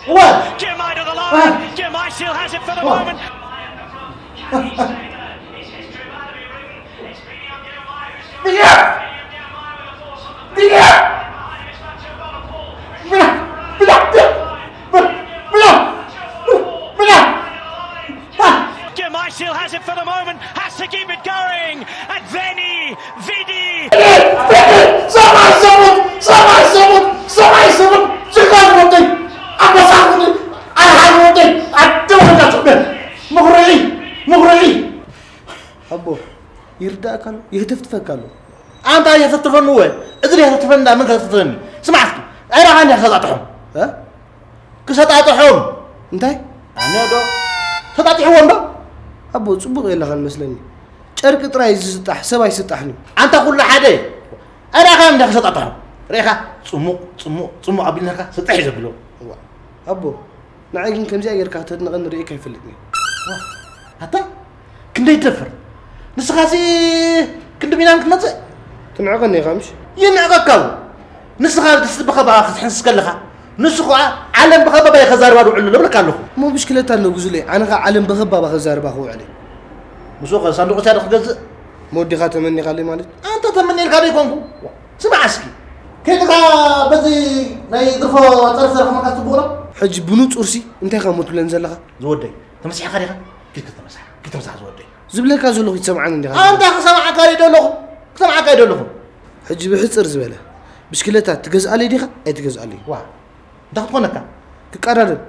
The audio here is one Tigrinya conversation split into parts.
What? Jemai to the line. Jemai still has it for the moment. Jemai still has it for the moment, has to keep it going. And Veni, Vidi. ሰብኣይ ሰሙን፣ ሰብኣይ ሰሙን፣ ሰብኣይ ሰሙን፣ ጅግና ዝወደይ፣ ኣንበሳ ዝወደይ፣ ኣርሓ ዝወደይ፣ ኣደ ወለዳ ትቕበል። ምኹርዒ፣ ምኹርዒ። ኣቦ፣ ይርዳእካ ኣሎ፣ የህተፍትፈካ ኣሎ። ኣንታ የህተፍትፈኒ እወ፣ እዚ የህተፍትፈኒ እንዳ መን ከህተፍትፈኒ? ስማዕ እስኪ፣ ኣይራኻ እንዲያ ክሰጣጥሖም። እ? ክሰጣጥሖም። እንታይ? ኣነ ዶ? ሰጣጢሕዎም ዶ? ኣቦ፣ ጽቡቕ የለኻን መስለኒ። ጨርቂ ጥራይ ዝስጣሕ ሰብ ኣይስጣሕን እዩ። ኣንታ ኩሉ ሓደ። ኣይራኻ እንዲያ ክሰጣጥሖም። ርኢኻ? ጽሙቕ፣ ጽሙቕ፣ ጽሙቕ ኣቢልናካ ስጥሕ እዩ ዘብሎ። እዋ፣ ኣቦ፣ ንዓይ ግን ከምዚኣ ጌርካ ከተድንቐኒ ርእየካ ኣይፈልጥን እየ። ኣታ ክንደይ ትደፍር? ንስኻሲ ክንዲ ቢናም ክትመጽእ? ትንዕቐኒ ኢኻ ምሽ? ይንዕቐካ እው። ንስኻ ድስቲ ብኸባኻ ክትሕንስስ ከለኻ፣ ንሱ ኸኣ ዓለም ብኸባባይ ከዛርባ ድውዕል ኣሎ እብለካ ኣለኹ። እሞ ብሽክለታ ኣሎ ግዙለይ፣ ኣነ ኸኣ ዓለም ብኸባባ ከዛርባ ክውዕል እየ። ምስኡ ኸ ሳንዱቕ እታ ዶ ክገዝእ? መወዲኻ ተመኒኻለይ ማለት? ኣንታ ተመኒልካ ዶ ኣይኮንኩ? ስማዕ እስኪ፣ ከይድኻ በዚ ናይ ድርፎ ጸርፊ ረኽመካ ትብሎ? ሕጂ ብንጹርሲ እንታይ ኢኻ እሞ ትብለኒ ዘለኻ? ዝወደይ፣ ተመሲሕካ ዲኻ? ኪድ ከተመሳሕ፣ ኪድ ተመሳሕ ዝወደይ። ዝብለካ ዘለኹ ይትሰምዓኒ እንዲኻ። ኣንታ ክሰምዓካ ዶ ኣለኹ? ክሰምዓካ ዶ ኣለኹ? ሕጂ ብሕጽር ዝበለ፣ ብሽክለታ ትገዝኣለይ ዲኻ ኣይትገዝኣለይ? ዋ፣ እንታይ ክትኾነካ? ክቀዳደም።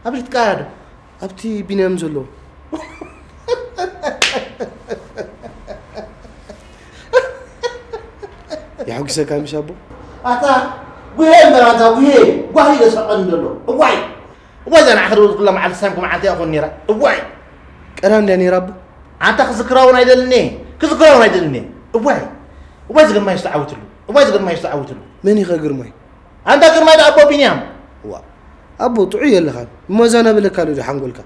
ኣበይ ክትቀዳደም? ኣብቲ ቢንያም ዘሎ። የሐጉሰካ ምሽ ኣቦ? ኣታ ጉሄ እምበር፣ ኣታ ጉሄ፣ ጓሂ ዘስሕቐኒ ዘሎ። እዋይ! እዋይ፣ እዛ ንዓኺ ዶ ኩላ መዓልቲ ሳምኩ መዓልቲ እያ ኮን ነይራ። እዋይ! ቀዳም እንድያ ነይራ ኣቦ? ኣንታ ክዝክራ እውን ኣይደልን እየ። ክዝክራ እውን ኣይደልን እየ። እዋይ! እዋይ፣ ዝግርማይ ዝተዓዊትሉ። እዋይ፣ ዝግርማይ ዝተዓዊትሉ። መን ኢኸ ግርማይ? ኣንታ ግርማይ ደኣ ኣቦ ቢንያም። ዋ፣ ኣቦ ጥዑይ የለኻን። እሞ እዛ ናበለካ ዶ ሓንጎልካ?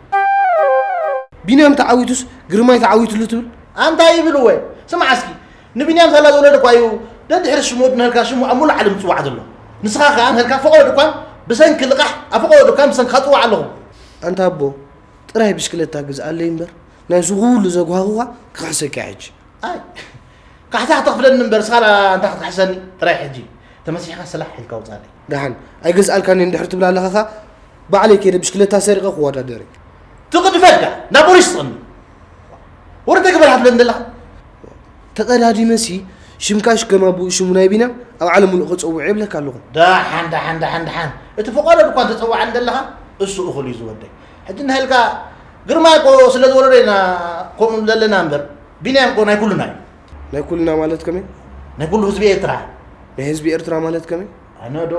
ቢንያም ተዓዊቱስ ግርማይ ተዓዊትሉ ትብል? ኣንታ ይብል እወ። ስማዕ እስኪ፣ ንቢንያም ሳላ ዝወለደ እኳ እዩ ደድሕሪ ሽሙ ድነልካ ሽሙ ኣብ ሙሉእ ዓለም ዝጽዋዕ ዘሎ። ንስኻ ከኣ ንህልካ ፈቐዶ ድኳን ብሰንኪ ልቓሕ ኣብ ፈቐዶ ድኳን ብሰንክኻ ጽዋዕ ኣለኹ። ኣንታ ኣቦ፣ ጥራይ ብሽክለታ ግዝኣለይ እምበር፣ ናይዚ ኩሉ ዘጓህጉኻ ክኽሕሰካ ሕጂ። ኣይ፣ ካሕሳ ክተኽፍለኒ እምበር፣ ስኻ እንታይ ክትክሕሰኒ? ጥራይ ሕጂ ተመሲሕካ ስላሕ ኢልካ ውጻለይ። ደሓን፣ ኣይገዝኣልካን እየ እንድሕር ትብል ኣለኻ ኸኣ፣ ባዕለይ ከይደ ብሽክለታ ሰሪቐ ክወዳደር እየ። ትቕድፈካ፣ ናብ ፖሊስ ትቕኒ። ወረ እንታይ ግበር ሃትለኒ ዘለኻ? ተቐዳዲመሲ፣ ሽምካ ሽከም ኣቦኡ ሽሙ ናይ ቢንያም ኣብ ዓለም ሙሉእ ከጸውዖ እየ እብለካ ኣለኹ። ደሓን፣ ደሓን፣ ደሓን፣ ደሓን። እቲ ፈቐዶ ድኳን ተጸዋዓኒ ዘለኻ፣ እሱ እኹል እዩ ዝወደይ። ሕጂ እናሃልካ፣ ግርማይ እኮ ስለ ዝወለዶ ኢና ከምኡ ዘለና እምበር፣ ቢንያም እኮ ናይ ኩልና እዩ። ናይ ኩልና ማለት ከመይ? ናይ ኩሉ ህዝቢ ኤርትራ። ናይ ህዝቢ ኤርትራ ማለት ከመይ? ኣነ ዶ?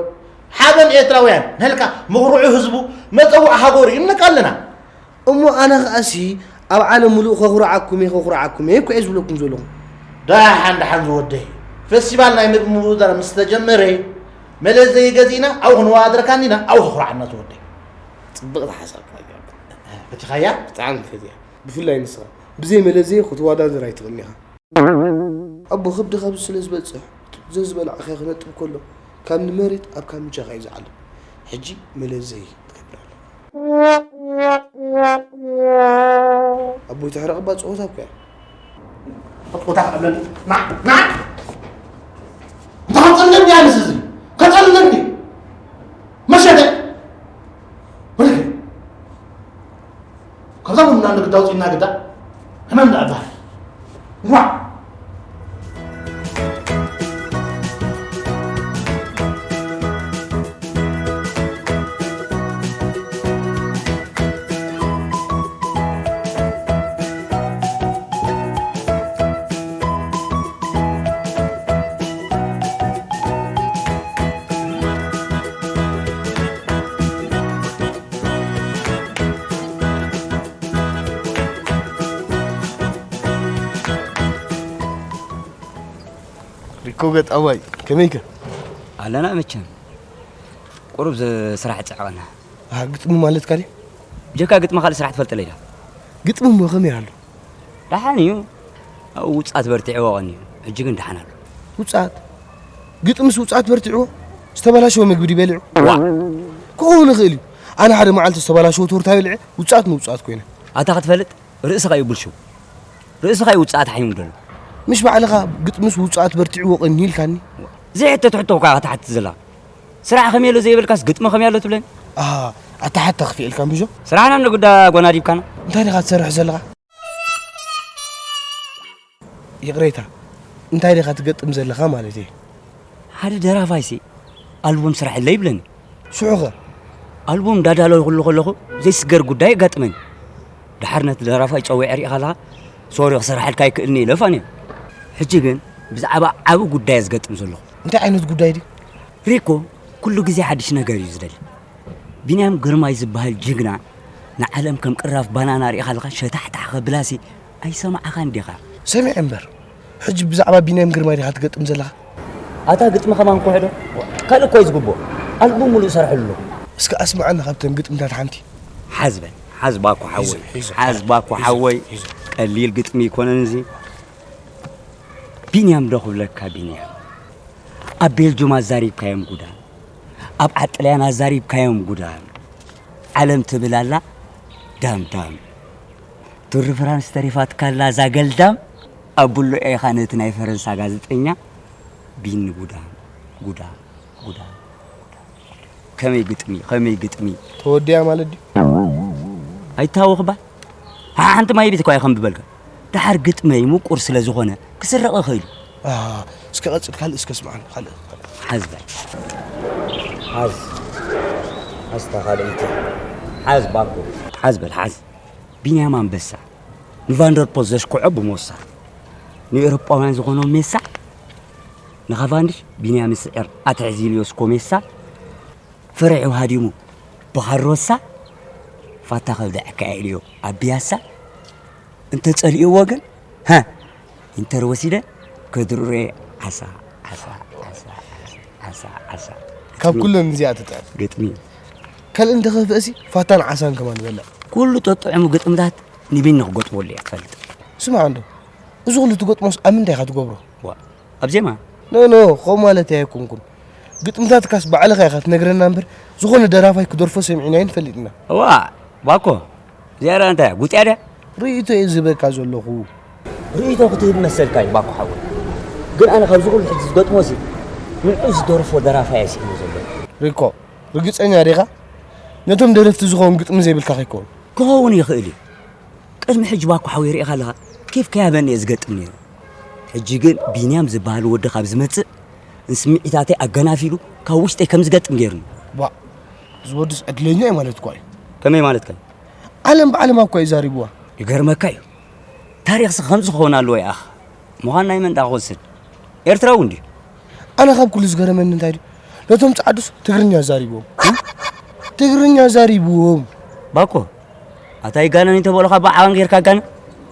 ሓበን ኤርትራውያን፣ ነልካ መኹርዑ ህዝቡ፣ መጸውዒ ሃገሩ ይብለካ ኣለና። እሞ ኣነ ኸኣሲ ኣብ ዓለም ምሉእ ከኹርዓኩም እየ፣ ከኹርዓኩም እየ እኮ እየ ዝብለኩም ዘለኹ። ደሓን ደሓን ዝወደይ፣ ፈስቲቫል ናይ ምግቢ ምውድዳር ምስ ተጀመረ፣ መለዘይ ገዚእና ኣብኡ ክንወዳደረካ እንዲና፣ ኣብኡ ተኹርዓና ዝወደይ። ጽብቕቲ ሓሳብ እያ። ፈቲኻያ? ብጣዕሚ ፈትያ። ብፍላይ ንስኻ። ብዘይ መለዘይ ክትወዳደር ኣይትኽእልን ኢኻ። ኣቦ፣ ከብድኻ ኣብዚ ስለ ዝበጽሕ፣ ዘዝበላዕካዮ ክነጥብ ከሎ፣ ካብ ንመሬት ኣብ ካምቻኻ እዩ ዝዓልብ። ሕጂ መለዘይ ትገብር ኣለኻ። ኣቦይ፣ ተሕረቕ እባ ጸወታ እኮ እያ። ጸወታ ክዕብለኒ። ና፣ ና። እንታይ ከጸልለኒ እያ ንስዚ? ከጸልለኒ። መሸተ። ወለደ። ካብዛ ቡና ንግዳ ውፅእና ግዳ ህመም ዳኣ በሃል። እንኳዕ ሪኮ ገጣዋይ፣ ከመይከ? ኣለና መቸም። ቁሩብ ዝ-፣ ስራሕ ይጽዕቐና። ኣሃ፣ ግጥሚ ማለትካ ድዩ? ብጀካ ግጥሚ ካልእ ስራሕ ትፈልጠለይ ዶ? ግጥሚ እሞ ከመይ ኣሎ? ደሓን እዩ። ኣብኡ ውጽኣት በርቲዕዎ ቀንዩ። ሕጂ ግን ደሓን ኣሎ። ውጽኣት? ግጥምስ ውጽኣት በርቲዕዎ? ዝተበላሸወ ምግቢ ድዩ በሊዑ? ዋእ! ክኸውን ይኽእል እዩ። ኣነ ሓደ መዓልቲ ዝተበላሸወ ቶርታ በሊዐ ውጽኣት ንውጽኣት ኮይነ። ኣታ ክትፈልጥ ርእስኻ እዩ ብልሽው። ርእስኻ እዩ ውጽኣት ሓይሙ ዘሎ። ምሽ ባዕልኻ ግጥምስ ውጽኣት በርቲዕዎ ቀኒ ኢልካኒ። ዘይሕተት ሕቶ እኳ ኢኻ ትሓትት ዘለኻ። ስራሕ ከመይ ኣሎ ዘይበልካስ ግጥሚ ከመይ ኣሎ ትብለኒ? ኣሃ፣ ኣታ ሓታ ክፍኤልካ ምሾ? ስራሕና እንደ ጉዳ ጎናዲብካና። እንታይ ዲኻ ትሰርሕ ዘለኻ? ይቕሬታ፣ እንታይ ዲኻ ትገጥም ዘለኻ ማለት እየ። ሓደ ደራፋይሲ ኣልቡም ስራሕለይ ይብለኒ። ሽዑኸ? ኣልቡም እንዳዳለኹሉ ከለኹ ዘይስገር ጉዳይ የጋጥመኒ። ደሓር ነቲ ደራፋይ ጸዊዐ ሪኢኻ ኣለኻ፣ ሶሪ ክሰርሓልካ ኣይክእልን እየ ኢለ ፋንየ። ሕጂ ግን ብዛዕባ ዓቢ ጉዳይ እየ ዝገጥም ዘለኹ። እንታይ ዓይነት ጉዳይ ድዩ? ሪኮ ኩሉ ግዜ ሓድሽ ነገር እዩ ዝደሊ። ቢንያም ግርማይ ዝበሃል ጅግና ንዓለም ከም ቅራፍ ባናና ሪኢኻ ኣለኻ ሸታሕታሕ ከብላሲ ኣይሰማዕኻን ዲኻ? ሰሚዐ እምበር። ሕጂ ብዛዕባ ቢንያም ግርማይ ዲኻ ትገጥም ዘለኻ? ኣታ ግጥሚ ከማን ኩሕዶ? ካልእ እኮ እዩ ዝግብኦ። ኣልቡም ሙሉእ ሰሪሑሉ። እስከ ኣስምዓና ካብተን ግጥምታት ሓንቲ። ሓዝ በል፣ ሓዝ ባኮ ሓወይ። ሒዞ፣ ሒዞ። ሓዝ ባኮ ሓወይ። ሒዞ። ቀሊል ግጥሚ ኣይኮነን እዚ። ቢንያም ዶ ክብለካ ቢንያም። ኣብ ቤልጁም ኣዛሪብካዮም ጉዳም። ኣብ ዓጥልያን ኣዛሪብካዮም ጉዳም። ዓለም ትብል ኣላ ዳም ዳም። ቱር ፍራንስ ተሪፋትካ ኣላ እዛ ገልዳም። ኣብ ብሎ ኢኻ ነቲ ናይ ፈረንሳ ጋዜጠኛ ቢኒ ጉዳም፣ ጉዳም፣ ጉዳም፣ ጉዳም። ከመይ ግጥሚ፣ ከመይ ግጥሚ። ተወዲያ ማለት ድዩ? ኣይታወኽባ። ሓንቲ ማይ ቤት እኳ እየ ከንብበልካ። ደሓር ግጥመይ ምቁር ስለ ዝኾነ ክስረቕ ይኽእል እዩ። ኣሃ፣ እስከ ቀጽል፣ ካልእ እስከ ስምዓኒ፣ ካልእ፣ ካልእ። ሓዝ በል። ሓዝ። ሓዝ እታ ካልኣይቲ። ሓዝ ባኮ። ሓዝ በል፣ ሓዝ። ቢንያም ኣንበሳ። ንቫንደርፖል ዘሽክዖ ብሞሳ። ንኤውሮጳውያን ዝኾኖም ሜሳ። ንካቫንድሽ ቢንያም ይስዕር። ኣትሕዚ ኢልዮስ ኮሜሳ። ፈሪሑ ሃዲሙ ብኻሮሳ ፋታ ከብድዐካ ኢልዮ ኣብ ቢያሳ እንተጸሊእዎ ግን፣ ሃ፣ ኢንተር ወሲደ ከድርሬ ዓሳ፣ ዓሳ፣ ዓሳ፣ ዓሳ፣ ዓሳ፣ ዓሳ። ካብ ግጥሚ። ኩለን እዚኣ ትጥዕም። ግጥሚ። ካልእ እንተኸፍእሲ ፋታን ዓሳን ከማን ንበልዕ። ኩሉ ጠጥዕሙ ግጥምታት ንቢኒ ክገጥመሉ እየ ትፈልጥ። ስማዕ እንዶ፣ እዚ ኩሉ ትገጥሞስ ኣብ ምንታይ ኢኻ ትገብሮ? ዋ፣ ኣብ ዜማ። ኖ፣ ኖ፣ ከምኡ ማለት ኣይኮንኩን። ግጥምታትካስ ባዕልኻ ኢኻ ትነግረና እምበር፣ ዝኾነ ደራፋይ ክደርፎ ሰሚዕና ኣይንፈልጥና። እዋ፣ ባኮ፣ እዚኣ ደኣ እንታይ እያ? ጉጥያ ድያ? ርእይቶ እየ ዝህበካ ዘለኹ። ርእይቶ ክትህብ መሰልካ እዩ፣ ባኮ ሓወይ። ግን ኣነ ካብዚ ኩሉ ሕጂ ዝገጥሞሲ፣ ንዑ ዝደርፎ ደራፋይ እየ ስኢነ ዘለኹ። ሪኮ፣ ርግጸኛ ዲኻ? ነቶም ደረፍቲ ዝኸውን ግጥሚ ዘይብልካ ከይከውን። ክኸውን ይኽእል እዩ። ቅድሚ ሕጂ ባኮ ሓወይ ሪኢኻ ኣለኻ፣ ኬፍ ከይሃበኒ እየ ዝገጥም ነይሩ። ሕጂ ግን ቢንያም ዝበሃል ወዲ ካብ ዝመጽእ፣ ንስምዒታተይ ኣገናፊሉ ካብ ውሽጠይ ከም ዝገጥም ገይሩኒ። ባ፣ እዚ ወድስ ዕድለኛ እዩ ማለት እኳ እዩ። ከመይ ማለትካ እዩ? ዓለም ብዓለማ እኳ እዩ ዛሪብዋ። ይገርመካ እዩ። ታሪኽሲ ከምዚ ክኸውን ኣለዎ ይኣኽ። ምዃን ናይ መን ደኣ ክወስድ? ኤርትራዊ እንድዩ። ኣነ ካብ ኩሉ ዝገረመኒ እንታይ ድዩ? ነቶም ጸዓዱስ ትግርኛ ዛሪብዎም። ትግርኛ ዛሪብዎም። ባኮ፣ ኣታ ይጋነን እንተበሉኻ ብዓቐን ጌርካ ጋነ?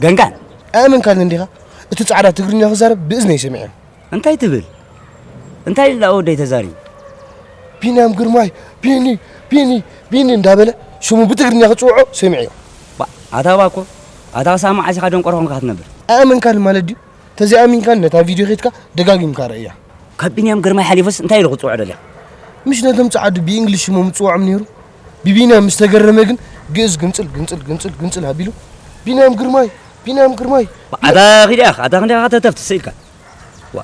ገንጋን። ኣየመንካን እንዲኻ? እቲ ጻዕዳ ትግርኛ ክዛረብ ብእዝነይ ሰሚዐ። እንታይ ትብል? እንታይ ኢላ ወደይ ተዛሪቡ? ቢንያም ግርማይ፣ ቢኒ፣ ቢኒ፣ ቢኒ እንዳበለ ሽሙ ብትግርኛ ክጽውዖ ሰሚዐዮ። ባ-፣ ኣታ ባኮ፣ ኣታ ክሳብ መዓስ ኢኻ ደንቆሮ ኮንካ ክትነብር? ኣየመንካን ማለት ድዩ? ተዘይኣሚንካን ነታ ቪድዮ ኬድካ ደጋጊምካ ርኣያ። ካብ ቢንያም ግርማይ ሓሊፉስ እንታይ ኢሉ ክጽውዖ ደልያ? ምሽ ነቶም ጸዓዱ ብእንግሊሽ ሽሞም ምጽዋዖም ነይሩ። ብቢንያም ምስ ተገረመ ግን ግእዝ ግንጽል፣ ግንጽል፣ ግንጽል፣ ግንጽል ኣቢሉ፣ "ቢንያም ግርማይ፣ ቢንያም ግርማይ!" ኣታ ኺድ ኢኻ፣ ኣታ ክንደይ ኢኻ ተተፍ ትስኢልካ? ዋ፣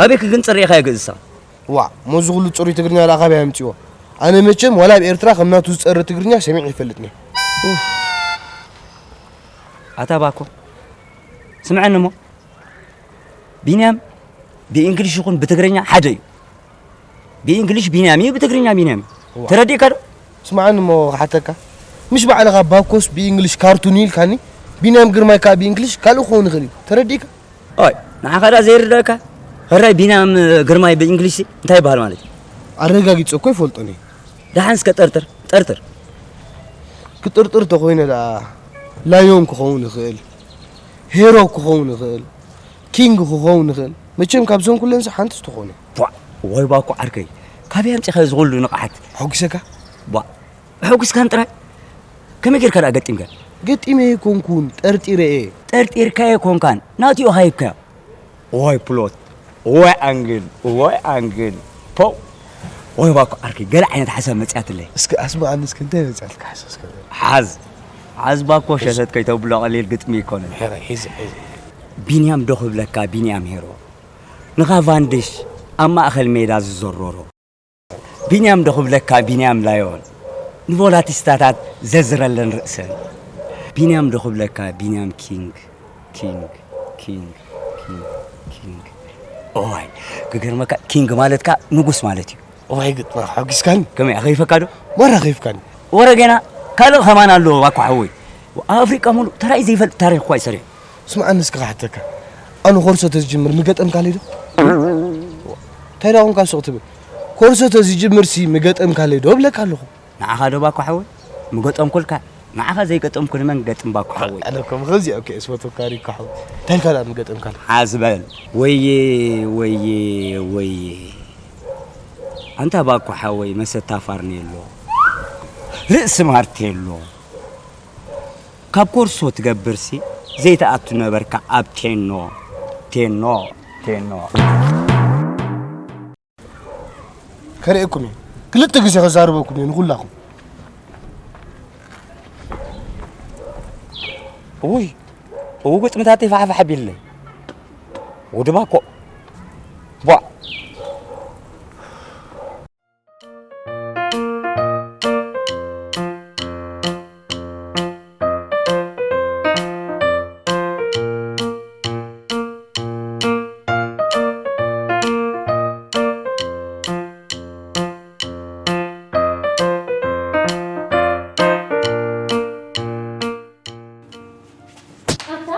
ኣበይ ክግንጽል ርኢኻዮ ግእዝሳ? ዋ፣ ሞዚ ኩሉ ጽሩይ ትግርኛ ደኣ ካበይ ኣምጺዎ? ኣነ መቸም ዋላ ኣብ ኤርትራ ከም ናቱ ዝጸሪ ትግርኛ ሰሚዐ ይፈልጥኒ። ኡፍ። ኣታ ባኮ፣ ስምዐኒ እሞ። ቢንያም ብእንግሊሽ ይኹን ብትግርኛ ሓደ እዩ። ብእንግሊሽ ቢንያም እዩ፣ ብትግርኛ ቢንያም እዩ። እዋ። ተረዲእካ ዶ? ስምዓኒ እሞ ክሓተካ። ምሽ ባዕልኻ ባኮስ ብእንግሊሽ ካርቱን እዩ ኢልካኒ፣ ቢንያም ግርማይ ከኣ ብእንግሊሽ ካልእ ክኸውን ይኽእል እዩ። ተረዲእካ? ኦይ፣ ንዓኻ ደኣ ዘይርዳእካ? ሕራይ ቢንያም ግርማይ ብእንግሊሽ እንታይ ይበሃል ማለት እዩ? ኣረጋጊጸ እኮ ይፈልጦን እየ። ደሓን እስከ ጠርጥር፣ ጠርጥር። ክጥርጥር ተኾይነ ደኣ ላዮን ክኸውን ይኽእል፣ ሄሮ ክኸውን ይኽእል፣ ኪንግ ክኸውን ይኽእል። መቸም ካብዞም ኩለን ሓንቲ ዝተኾነ። ቧ፣ ወይ ባኮ ዓርከይ፣ ካበይ ኣምጺኻዮ ዝኹሉ ንቕሓት? ኣሐጒሰካ? ቧ፣ ኣሐጒስካን ጥራይ? ከመይ ጌርካ ደኣ ገጢምካ? ገጢመ ኣይኮንኩን፣ ጠርጢረ እየ። ጠርጢርካዮ ኣይኮንካን፣ ናቱ ኢኻ ሂብካዮ። ወይ ፕሎት፣ ወይ ኣንግል፣ ወይ ኣንግል። ፖው! ወይ ባኮ ዓርከይ፣ ገለ ዓይነት ሓሳብ መጺኣትለይ። እስኪ ኣስምዓኒ እስኪ፣ እንታይ መጺኣትካ ሓሳብ እስከ? ሓዝ። ሓዝ ባኮ፣ ሸተት ከይተብሎ ቀሊል ግጥሚ ኣይኮነን። ሕራይ፣ ሒዝ፣ ሒዝ። ቢንያም ዶ ክብለካ፣ ቢንያም ሄሮ። ንካቫንድሽ ኣብ ማእከል ሜዳ ዝዘረሮ። ቢንያም ዶ ክብለካ፣ ቢንያም ላዮን። ንቮላቲስታታት ዘዝረለን ርእሰን። ቢንያም ዶ ክብለካ፣ ቢንያም ኪንግ፣ ኪንግ፣ ኪንግ፣ ኪንግ፣ ኪንግ። ኦዋይ፣ ክገርመካ፣ ኪንግ ማለትካ ንጉስ ማለት እዩ። እዋይ ግጥምኻ ሓጒስካኒ። ከመይ፣ ኣኸይፈካ ዶ? ማራ ከይፍካኒ። ወረ ገና ካልእ ከማን ኣለዎ፣ ባኮ ሓወይ። ኣብ ኣፍሪቃ ሙሉእ ተራእዩ ዘይፈልጥ ታሪኽ እኳ እዩ ሰሪሑ። ስምዓኒ እስከ ክሓተካ። ኣነ ኮርሶ ተዝጅምር ምገጠምካለይ ዶ? እንታይ ደኣ ኮንካ ሱቕ ትብል? ኮርሶ ተዝጅምር ሲ ምገጠምካለይ ዶ እብለካ ኣለኹ። ንዓኻ ዶ ባኮ ሓወይ? ምገጠምኩልካ። ንዓኻ ዘይገጠምኩ ንመን ገጥም ባኮ ሓወይ? ኣነ እኮ ከምዚ እየ፣ ኦኬ፣ ስፖርት ወካሪ እኮ ሓወይ። እንታይ ኢልካ ደኣ ምገጠምካለይ? ሓዝ በል። ወየ፣ ወየ፣ ወየ። ኣንታ ባኮ ሓወይ፣ መሰታ ፋርኔሎ፣ ርእሲ ማርቴሎ፣ ካብ ኮርሶ ትገብርሲ ዘይትኣቱ ነበርካ ኣብ ቴኖ፣ ቴኖ፣ ቴኖ። ከርእየኩም እየ። ክልተ ግዜ ከዛርበኩም እየ ንኹላኹም። እውይ፣ እው ግጥምታተይ ፋሕፋሕ ኣቢለይ። ወዲ ባኮ። ቧዕ። ኣታ፣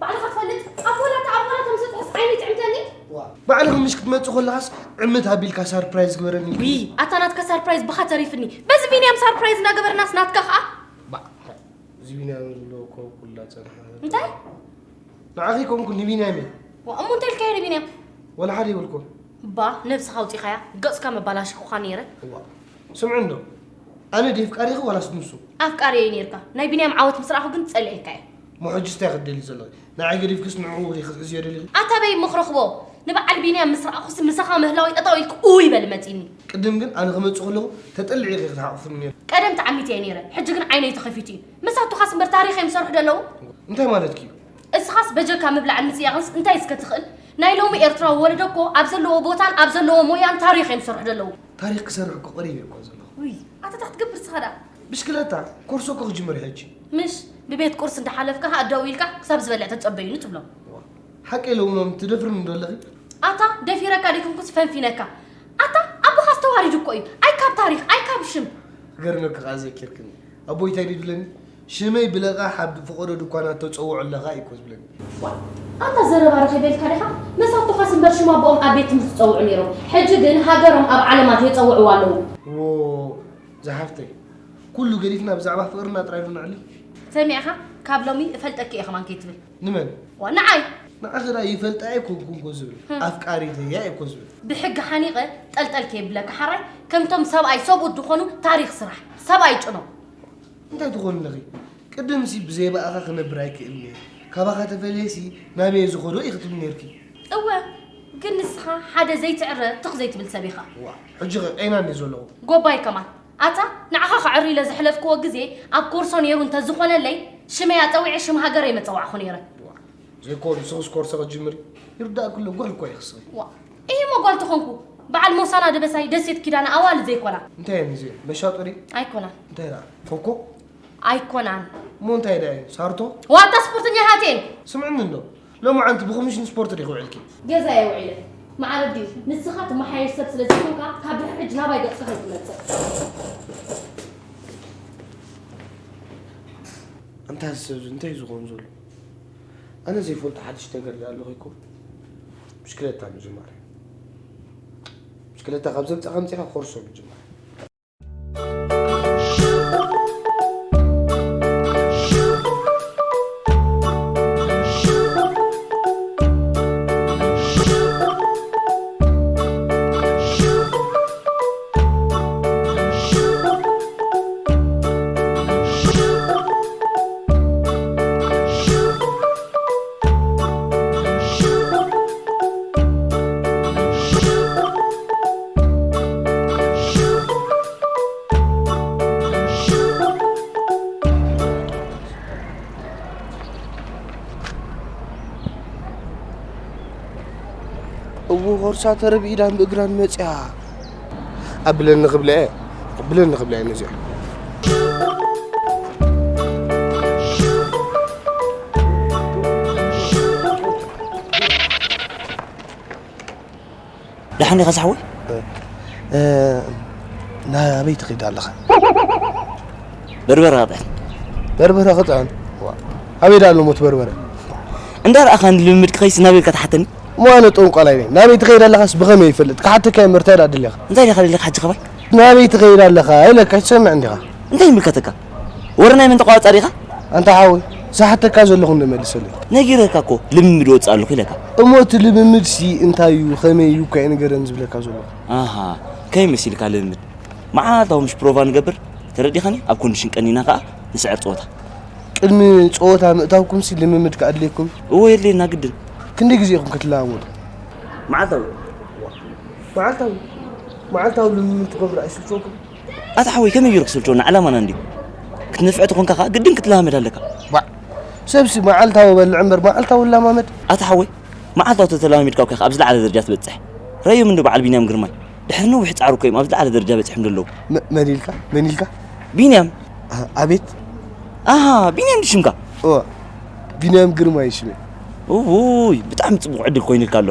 ባዕልኻ ትፈልጥ፣ ኣቦላታ ኣቦላ ከም ዘጥሕስ ዓይነይ ትዕምተኒ? ዋ፣ ባዕልኺ ምሽ ክትመጽእ ከለኻስ ዕምት ኣቢልካ ሳርፕራይዝ ግበረኒ። ዊ፣ ኣታ ናትካ ሳርፕራይዝ ብኻ ተሪፍኒ። በዚ ቢንያም ሳርፕራይዝ እናገበርናስ ናትካ ኸኣ? ባ፣ እዚ ቢንያም ዝብሎ እኮ ኩላ ጸንሓ። እንታይ? ንዓኺ ኮንኩ ንቢንያም እየ። ዋ፣ እሞ እንታይ ኢልካዮ ንቢንያም? ወላ ሓደ ይበልኩ። ባ፣ ነብስኻ ኣውጺኻያ፣ ገጽካ መባላሽኹኻ ነይረ። ዋ፣ ስምዒ እንዶ፣ ኣነ ድየ ኣፍቃሪኺ ዋላስ ንሱ? ኣፍቃሪ እየ ነይርካ። ናይ ቢንያም ዓወት ምስ ረኣኹ ግን ጸሊኤካ እየ። እሞ ሕጂስ እንታይ ክትደልዪ ዘለኺ? ንዓይ ገዲፍክስ ንዕኡ ዲኺ ክትሕዝዮ ደሊኺ? ኣታ በይ እሞ ክረኽቦ። ንበዓል ቢንያም ምስ ረኣኹስ ምሳኻ ምህላወይ ጠጠው ኢልኩ እውይ በል መጺኒ። ቅድም ግን ኣነ ክመጽእ ከለኹ ተጠሊዕኺ ክትሓቑፍኒ ነይሩ። ቀደም ተዓሚተ እየ ነይረ። ሕጂ ግን ዓይነይ ተኸፊቱ እዩ። መሳቱኻስ እምበር ታሪኽ እዮም ዝሰርሑ ደለዉ። እንታይ ማለትኪ እዩ? እስኻስ በጀካ ምብላዕን ምጽያቕንስ እንታይ እስከ ትኽእል? ናይ ሎሚ ኤርትራዊ ወለዶ እኮ ኣብ ዘለዎ ቦታን ኣብ ዘለዎ ሞያን ታሪኽ እዮም ዝሰርሑ ደለዉ። ታሪኽ ክሰርሕ እኮ ቀሪበ እኮ ዘለኹ። ውይ፣ ኣታ እንታይ ክትገብር እስኻ ደኣ? ብሽክለታ ኮርሶ እኮ ክጅምር እየ ሕጂ። ምሽ፣ ብቤት ቁርስ እንዳሓለፍካ ሃእ ደው ኢልካ ክሳብ ዝበልዕ ተጸበዩኒ ትብሎም። ዋ፣ ሓቀይ ሎምሎም ትደፍርኒ ዶ ኣለኺ? ኣታ ደፊረካ ደይኮንኩስ ፈንፊነካ። ኣታ ኣቦኻስ ተዋሪዱ እኮ እዩ። ኣይ ካብ ታሪኽ፣ ኣይ ካብ ሽም። ክገርመኪ ከኣ ዘኪርክኒ። ኣቦይ እንታይ ድዩ ዝብለኒ? ሽመይ ብለቓሕ ኣብ ፈቐዶ ድኳናት ተጸውዖ ኣለኻ እዩ እኮ ዝብለኒ። ዋይ፣ ኣታ ዘረባ ረኺበልካ ዲኻ? መሳቱኻስ እምበር ሽም ኣቦኦም ኣብ ቤት ትምህርቲ ዝጸውዑ ነይሮም። ሕጂ ግን ሃገሮም ኣብ ዓለማት የጸውዕዋ ኣለዉ። ዎ፣ ዝሓፍተይ፣ ኩሉ ገዲፍና ብዛዕባ ፍቕርና ጥራይ ዶ ነዕልል? ሰሚዕኻ? ካብ ሎሚ እፈልጠኪ እየ ከማን ከይትብል። ንመን? ዋ፣ ንዓይ። ንዓኺ ደኣ ይፈልጣ ኣይኮንኩን እኮ ዝብል፣ ህም። ኣፍቃሪተያ እየ እኮ ዝብል። ብሕጊ ሓኒቐ ጠልጠል ከየብለካ ሓራይ፣ ከምቶም ሰብኣይ ሰብኡት ዝኾኑ ታሪኽ ስራሕ። ሰብኣይ ጭኖ። እንታይ ትኾኒ ኣለኺ? ቅድምሲ ብዘይ ብኣኻ ክነብር ኣይክእልን እየ። ካባኻ ተፈልየሲ ናበይ ዝኸዶ ኢኺ ትብሊ ነይርኪ። እወ፣ ግን ንስኻ ሓደ ዘይትዕረ ትኽ ዘይትብል ሰብ ኢኻ። ዋ፣ ሕጂ ኸ ቀይናን እየ ዘለኹ። ጎባይ ከማን። ኣታ፣ ንዓኻ ከዕሪ ኢለ ዘሕለፍክዎ ግዜ ኣብ ኮርሶ ነይሩ እንተዝኾነለይ፣ ሽመይ ኣጸዊዐ ሽም ሃገረይ መጸዋዕኹ ነይረ። ዋ፣ ዘይኮኑ ንስኽስ ኮርሶ ክትጅምሪ ይርዳእኪ ኣሎ፣ ጓል እኮ ኢኺ እስኺ። ዋ፣ እሂ እሞ ጓል ተኾንኩ፣ በዓል ሞሳና ደበሳይ፣ ደሴት ኪዳነ ኣዋልድ ዘይኮና። እንታይ እየን እዚአን? መሻጦ ድዩ? ኣይኮናን። እንታይ ደኣ? ኮኮ? ኣይኮናን። እሞ እንታይ ደኣ እየን? ሳርቶ? ዋልታ ስፖርተኛ ሃቴን። ስምዕኒ እንዶ፣ ሎማዓንቲ ብኮሚሽን ስፖርት ዲኺ ውዒልኪ? ገዛ እየ ውዒለ። ማዕረ ድዩ? ንስኻ ትመሓየሽ ሰብ ስለ ዘይኮንካ፣ ካብ ድሕሪ ሕጂ ናባይ ገጽካ ከይትመጽእ። ኣንታ እዚ ሰብ እዚ እንታይ እዩ ዝኾን ዘሎ? ኣነ ዘይፈልጦ ሓድሽ ነገር ድኣ ኣሎ ኸይኮን? ብሽክለታ ምጅማር። ብሽክለታ ካብ ዘምጻኻ ኣምጺኻ ኮርሶ ምጅማር። ብኾርሳ ተረብ ኢዳን ብእግራን መጽያ። ኣብለኒ ክብላ እየ፣ ኣብለኒ ክብላ እየ ነዚኣ። ደሓን ኢኻ ሳሕወይ? እ፣ ናበይ ትኸይድ ኣለኻ? በርበረ ክጥዕን። በርበረ ክጥዕን? ዋ፣ ኣበይ ደኣ ኣሎ ሞት በርበረ? እንዳ ረኣኻ ንልምምድ ክኸይስ ናበይ ኢልካ ትሓተኒ? እሞ ኣነ ጠንቋላይ ነኝ። ናበይ ትኸይድ ኣለኻስ ብኸመይ ይፈልጥ? ክሓተካ እየ እምበር እንታይ ደኣ ደሊኻ? እንታይ ዲኻ ደሊኻ ሕጂ ኸባይ? ናበይ ትኸይድ ኣለኻ ኢለካ ትሰምዕ እንዲኻ? እንታይ ይምልከተካ? ወረ ናይ መን ተቋጻሪ ኢኻ? ኣንታ ሓወይ፣ ዝሓተካ ዘለኹ እንዶ መልሰለይ። ነጊረካ እኮ ልምምድ ወጽእ ኣለኹ ኢለካ። እሞ እቲ ልምምድሲ እንታይ እዩ፣ ከመይ እዩ እኮ እየ ንገረኒ ዝብለካ ዘለኹ። ኣሃ፣ ከመይ መሲልካ ልምምድ? መዓልታዊ ምሽ ፕሮቫ ንገብር፣ ተረዲኻኒ? ኣብ ኮንዲሽን ቀኒና ከኣ ንስዕር ጸወታ። ቅድሚ ጸወታ ምእታውኩምሲ ልምምድ ከ ኣድልየኩም? እወ፣ የድልየና ግድን። ክንደይ ግዜ ኢኹም ክትለማመዱ? መዓልታዊ። መዓልታዊ? መዓልታዊ ልምምድ ትገብሩ ኣይስልችወኩም? ኣታ ሓወይ፣ ከመይ ገይሩ ክስልችወና? ዕላማና እንድዩ። ክትነፍዕ ተኾንካ ከኣ ግድን ክትለማመድ ኣለካ። ባዕ፣ ሰብሲ መዓልታዊ በልዕ እምበር መዓልታዊ እላማመድ። ኣታ ሓወይ፣ መዓልታዊ ተተለማሚድካ እኮ ኢኻ ኣብ ዝለዓለ ደረጃ ትበጽሕ። ረኣዮም እንዶ በዓል ቢንያም ግርማይ። ድሕሪ ነዊሕ ጻዕሪ እኮ እዮም ኣብ ዝለዓለ ደረጃ በጺሖም ዘለዉ። መ-፣ መን ኢልካ? መን ኢልካ? ቢንያም። ኣ-፣ ኣቤት። ኣሃ፣ ቢንያም ድዩ ሽምካ? እወ፣ ቢንያም ግርማይ እዩ ሽመይ። እውይ፣ ብጣዕሚ ጽቡቕ ዕድል ኮይኑልካ ኣሎ።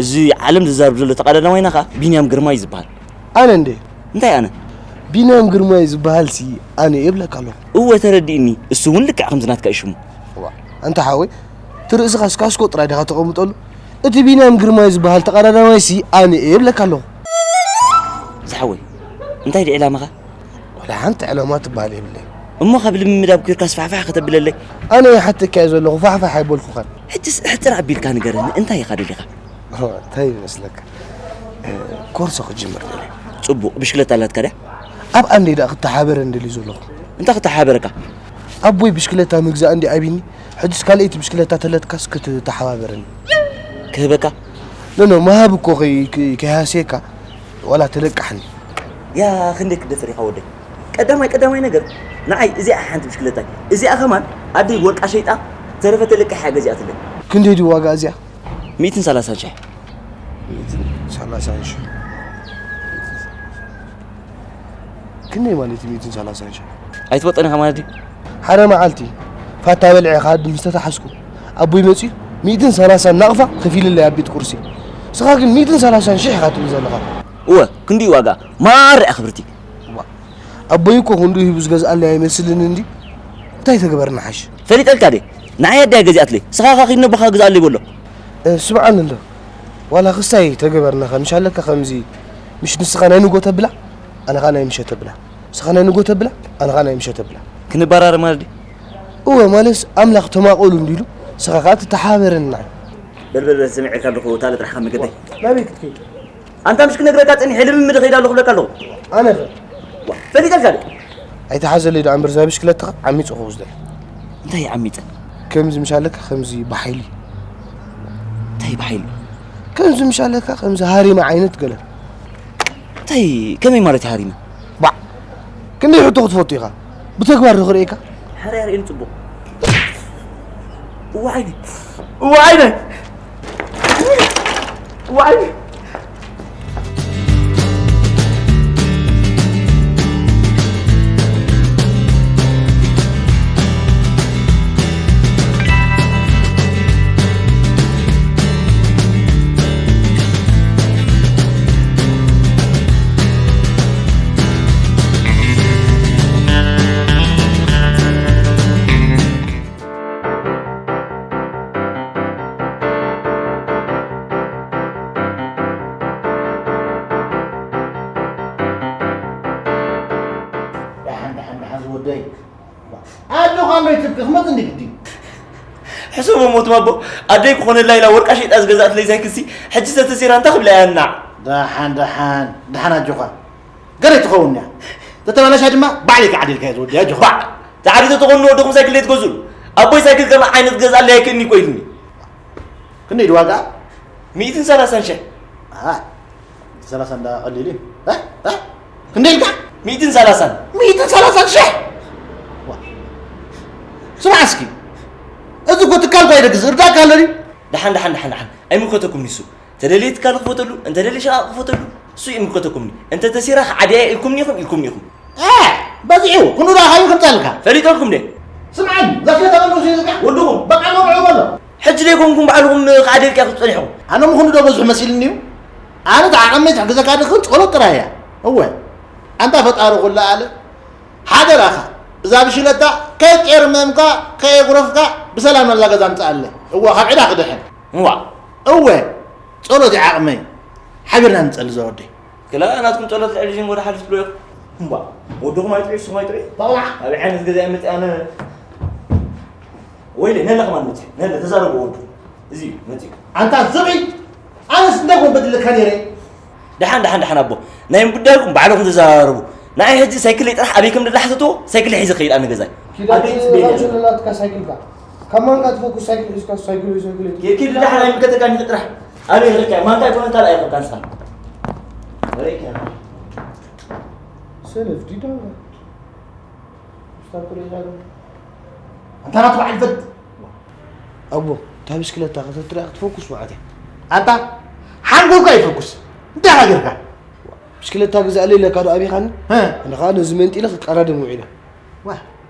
እዚ ዓለም ዝዛረብ ዘሎ ተቓዳዳማይና ከኣ ቢንያም ግርማይ እዩ ዝበሃል። ኣነ እንዴ? እንታይ ኣነ? ቢንያም ግርማይ ዝበሃልሲ ኣነ እየ እብለካ ኣለኹ። እወ፣ ተረዲእኒ። እሱ እውን ልክዕ ከምዚ ናትካ እዩ ሽሙ። እዋ፣ ኣንታ ሓወይ፣ እቲ ርእስኻስ ካስኮ ጥራይ ዲኻ ተቐምጠሉ? እቲ ቢንያም ግርማይ ዝበሃል ተቐዳዳማይሲ ኣነ እየ እብለካ ኣለኹ። ዝሓወይ፣ እንታይ ድዩ ዕላማኻ? ወላ ሓንቲ ዕላማ ትበሃል የብለይ። እሞ ካብ ልምምድ ኣብኪርካስ ፋሕፋሕ ከተብለለይ? ኣነ ይሓተካ እየ ዘለኹ፣ ፋሕፋሕ ኣይበልኩኻን። ሕጅስ ሕጽር ኣቢልካ ንገረኒ፣ እንታይ ኢኻ ደሊኻ? ኦ፣ እንታይ ይመስለካ? እ፣ ኮርሶ ክጅምር ደልየ። ጽቡቕ፣ ብሽክለታ ኣላትካ ድያ? ኣብኣ እንድየ ደኣ ክተሓበረን ደልየ ዘለኹ። እንታይ ክተሓበረካ? ኣቦይ ብሽክለታ ምግዛእ እንድየ ኣቢኒ፣ ሕጅስ ካልኣይቲ ብሽክለታ ተለትካስ ክትተሓባበረኒ። ክህበካ? ኖ፣ ኖ፣ ምሃብ እኮ ከይ-፣ ከይ-፣ ከይሃስየካ፣ ዋላ ተለቃሕኒ። ያ፣ ክንደይ ክትደፍር ኢኻ ወደይ? ቀዳማይ፣ ቀዳማይ ነገር፣ ንዓይ እዚኣ ሓንቲ ብሽክለታይ፣ እዚኣ ከማን ኣደይ ወርቃ ሸይጣ፣ ተረፈ ተለቂሓ እያ ገዚኣትለይ። ክንደይ ድዩ ዋጋ እዚኣ? ሚእትን ሰላሳን ሽሕ። ሚእትን ሰላሳን ሽሕ። ክንደይ ማለት እዩ ሚእትን ሰላሳን ሽሕ? ኣይትፈልጦን ኢኻ ማለት ድዩ? ሓደ መዓልቲ ፋታ በሊዐ ክኣዲ ምስ ተታሓዝኩ፣ ኣቦይ መጺኡ ሚእትን ሰላሳን ናቕፋ ከፊሉለይ ኣብ ቤት ቁርሲ። ንስኻ ግን ሚእትን ሰላሳን ሽሕ ኢኻ ትብል ዘለኻ። እወ፣ ክንድኡ ዋጋ ማራ እያ ክብርቲ። ዋ፣ ኣቦይ እኮ ክንድኡ ሂቡ ዝገዝኣለይ ኣይመስልን እንዲ። እንታይ ተግበርና ሓሽ? ፈሊጠልካ ድየ? ንዓይ ኣደይ ገዚኣትለይ። ንስኻ ኸኣ ኪድ ነቦኻ ግዝኣለይ በሎ። እ፣ ስምዓኒ እንዶ። ዋላ ክስታይ ተገበርናኻ፣ ምሽ ኣለካ ከምዚ፣ ምሽ ንስኻ ናይ ንጎ ተብላ፣ ኣነ ኸኣ ናይ ምሸት ተብላ። ንስኻ ናይ ንጎ ተብላ፣ ኣነ ኸኣ ናይ ምሸት ተብላ። ክንበራረ ማለት ድዩ? እወ፣ ማለትስ ኣምላኽ ተማቐሉ እንዲሉ፣ ንስኻ ኸኣ ትተሓባበረኒ ንዓይ። በል፣ በል፣ በል፣ ሰሚዐካ ኣለኹ፣ እታ ጥራሕ ካብ መገደይ። ናበይ ክትከይድ? ኣንታ ምሽ ክነግረካ ጸኒሐ ልምምድ እኸይድ ኣለኹ ክብለካ ኣለኹ። ኣነ ኸ? ዋ፣ ፈሊጠልካ ድየ? ኣይትሓዘለይ ደኣ እምበር እዛ ብሽክለታኻ ዓሚጸ ክወስዳ። እንታይ ዓሚጸ? ከምዚ ምሽ ኣለካ ከምዚ ብሓይሊ። እንታይ ብሓይሊ? ከምዚ ምሽ ኣለካ ከምዚ ሃሪመ ዓይነት ገለ። እንታይ ከመይ ማለት እዩ ሃሪመ? ባዕ! ክንደይ ሕቶ ክትፈቱ ኢኻ? ብተግባር ዶ ክርእየካ? ሓራይ ኣርእየኒ ጽቡቕ። እዋ ዓይነይ! እዋ ዓይነይ! እዋ ዓይነይ! ደሓን፣ ደሓን፣ ደሓን ዝወደይ። ኣጆኻ እምበይ ትብኪ፣ ክመጽእ እንዲ ግዲ። ሕሰቦ ሞት ማቦ፣ ኣደይ ክኾነላ ኢላ ወርቃ ሸይጣ ዝገዛእትለይ ሳይክልሲ፣ ሕጂ ተተሲራ እንታይ ክብላ እያ እና? ደሓን፣ ደሓን፣ ደሓን ኣጆኻ። ገለ ትኸውን እያ። ተተባላሻ ድማ ባዕለይ ክዓድልካ እየ ዝወደይ፣ ኣጆኻ። ባዕ! ጻዕሪ ተተኾኑ ወደኹም ሳይክል ለይትገዝኡሉ። ኣቦይ ሳይክል ከምኣ ዓይነት ክገዝኣለይ ኣይክእልኒ እኮ ኢሉኒ። ክንደይ ድዩ ዋጋ? ሚእትን ሰላሳን ሽሕ። ኣሃ፣ ሰላሳ እንዳ ቀሊል እዩ። እ? እ? ክንደይ ኢልካ? ሚእትን ሰላሳን። ሚእትን ሰላሳን ሽሕ? ዋ። ስማዕ እስኪ፣ እዚ እኮ ትካል እኮ ኣይደግዝ፣ እርዳእካ ኣሎ ድዩ? ደሓን፣ ደሓን፣ ደሓን፣ ደሓን። ኣይምልከተኩምን እዩ እሱ። ተደልየ ትካል ክፈተሉ፣ እንተደልየ ሸቓቕ ክፈተሉ፣ እሱ ይምልከተኩምኒ። እንተ ተሲራ ክዓድያ ኢልኩምኒ ኢኹም፣ ኢልኩምኒ ኢኹም። እ፣ በዚሑ ክንኡ ደኣ ካበይ ከምጻልካ? ፈሊጠልኩም ድየ? ስምዓኒ፣ ዘፍለጠ በሉ ሲልካ? ወድኹም። በቃ መብዕኡ በሎ። ሕጂ ደይኮንኩም ባዕልኹም ክዓድየልካ ክትጸኒሕኹም። ኣነ ምኹኑ ዶ በዝሑ መሲልኒ እዩ? ኣነ ተዓቐመይ ትሕግዘካ ድኽን ጸሎት ጥራይ እያ። እወ። ኣንታ ፈጣሪ ኩሉ ኣለ። ሓደራኻ፣ እዛ ብሽለታ ከየጨርመምካ፣ ከየጉረፍካ፣ ብሰላም ናብዛ ገዛ ምጽኣለ። እወ፣ ካብ ዕዳ ክድሕን። እዋ። እወ፣ ጸሎት እዩ ዓቕመይ። ሓቢርና ንጸሊ ዘወደይ። ክላ ናትኩም ጸሎት ልዕሊ ጅን ወደ ሓሊፍ ትብሎ ኢኹም። እምባ፣ ወድኹም ኣይጥዑይ፣ ንስኹም ኣይጥዑይ። ተቕላዕ። ኣብ ዓይነት ገዛ እየ መጽእ ኣነ። ወይለ፣ ነለ ከማን መጽእ፣ ነለ ተዛረቡ ወዱ። እዚ እዩ መጽእ። ኣንታ ዝብኢ፣ ኣነስ እንታይ ኮን በድለካ ነይረ? ደሓን፣ ደሓን፣ ደሓን ኣቦ። ናይ ጉዳይኩም ባዕልኹም ተዘራረቡ። ንዓይ ሕጂ ሳይክለይ ጥራሕ ኣበይ ከም ደላ ሕተትዎ፣ ሳይክለይ ሒዘ ክኸይድ ኣነ ገዛይ። ኪድ ኣበይ ትበይነ? ኣምስለና ትካ ሳይክልካ። ካብ ማንካ ትፈኩስ ሳይክል ሒዝካ ሳይክል ወይ ሳይክል ወይ ትብል። ኪድ፣ ኪድ፣ ደሓን ኣይምልከተካን እዩ ጥራሕ። ኣበይ ርካ? ማንካ ኣይኮነን ካልእ ኣይኮንካን ንስኻ። ወይከ። ሰለፍ ዲዳ። ስታኩሬዛ። ኣንታ ናቱ በዓል ፈት። ኣቦ፣ እታ ብስክለታ ከተትርያ ክትፈኩስ መዓት እያ። ኣንታ ሓንጎልካ ይፈኩስ። እንታይ ኢኻ ጌርካ? ብስክለታ ግዛእለይ ኢለካ ዶ ኣቢኻኒ? እ። ኣነ ኸኣ ነዚ መንጢለ ክቀዳደም ውዒለ። ዋ፣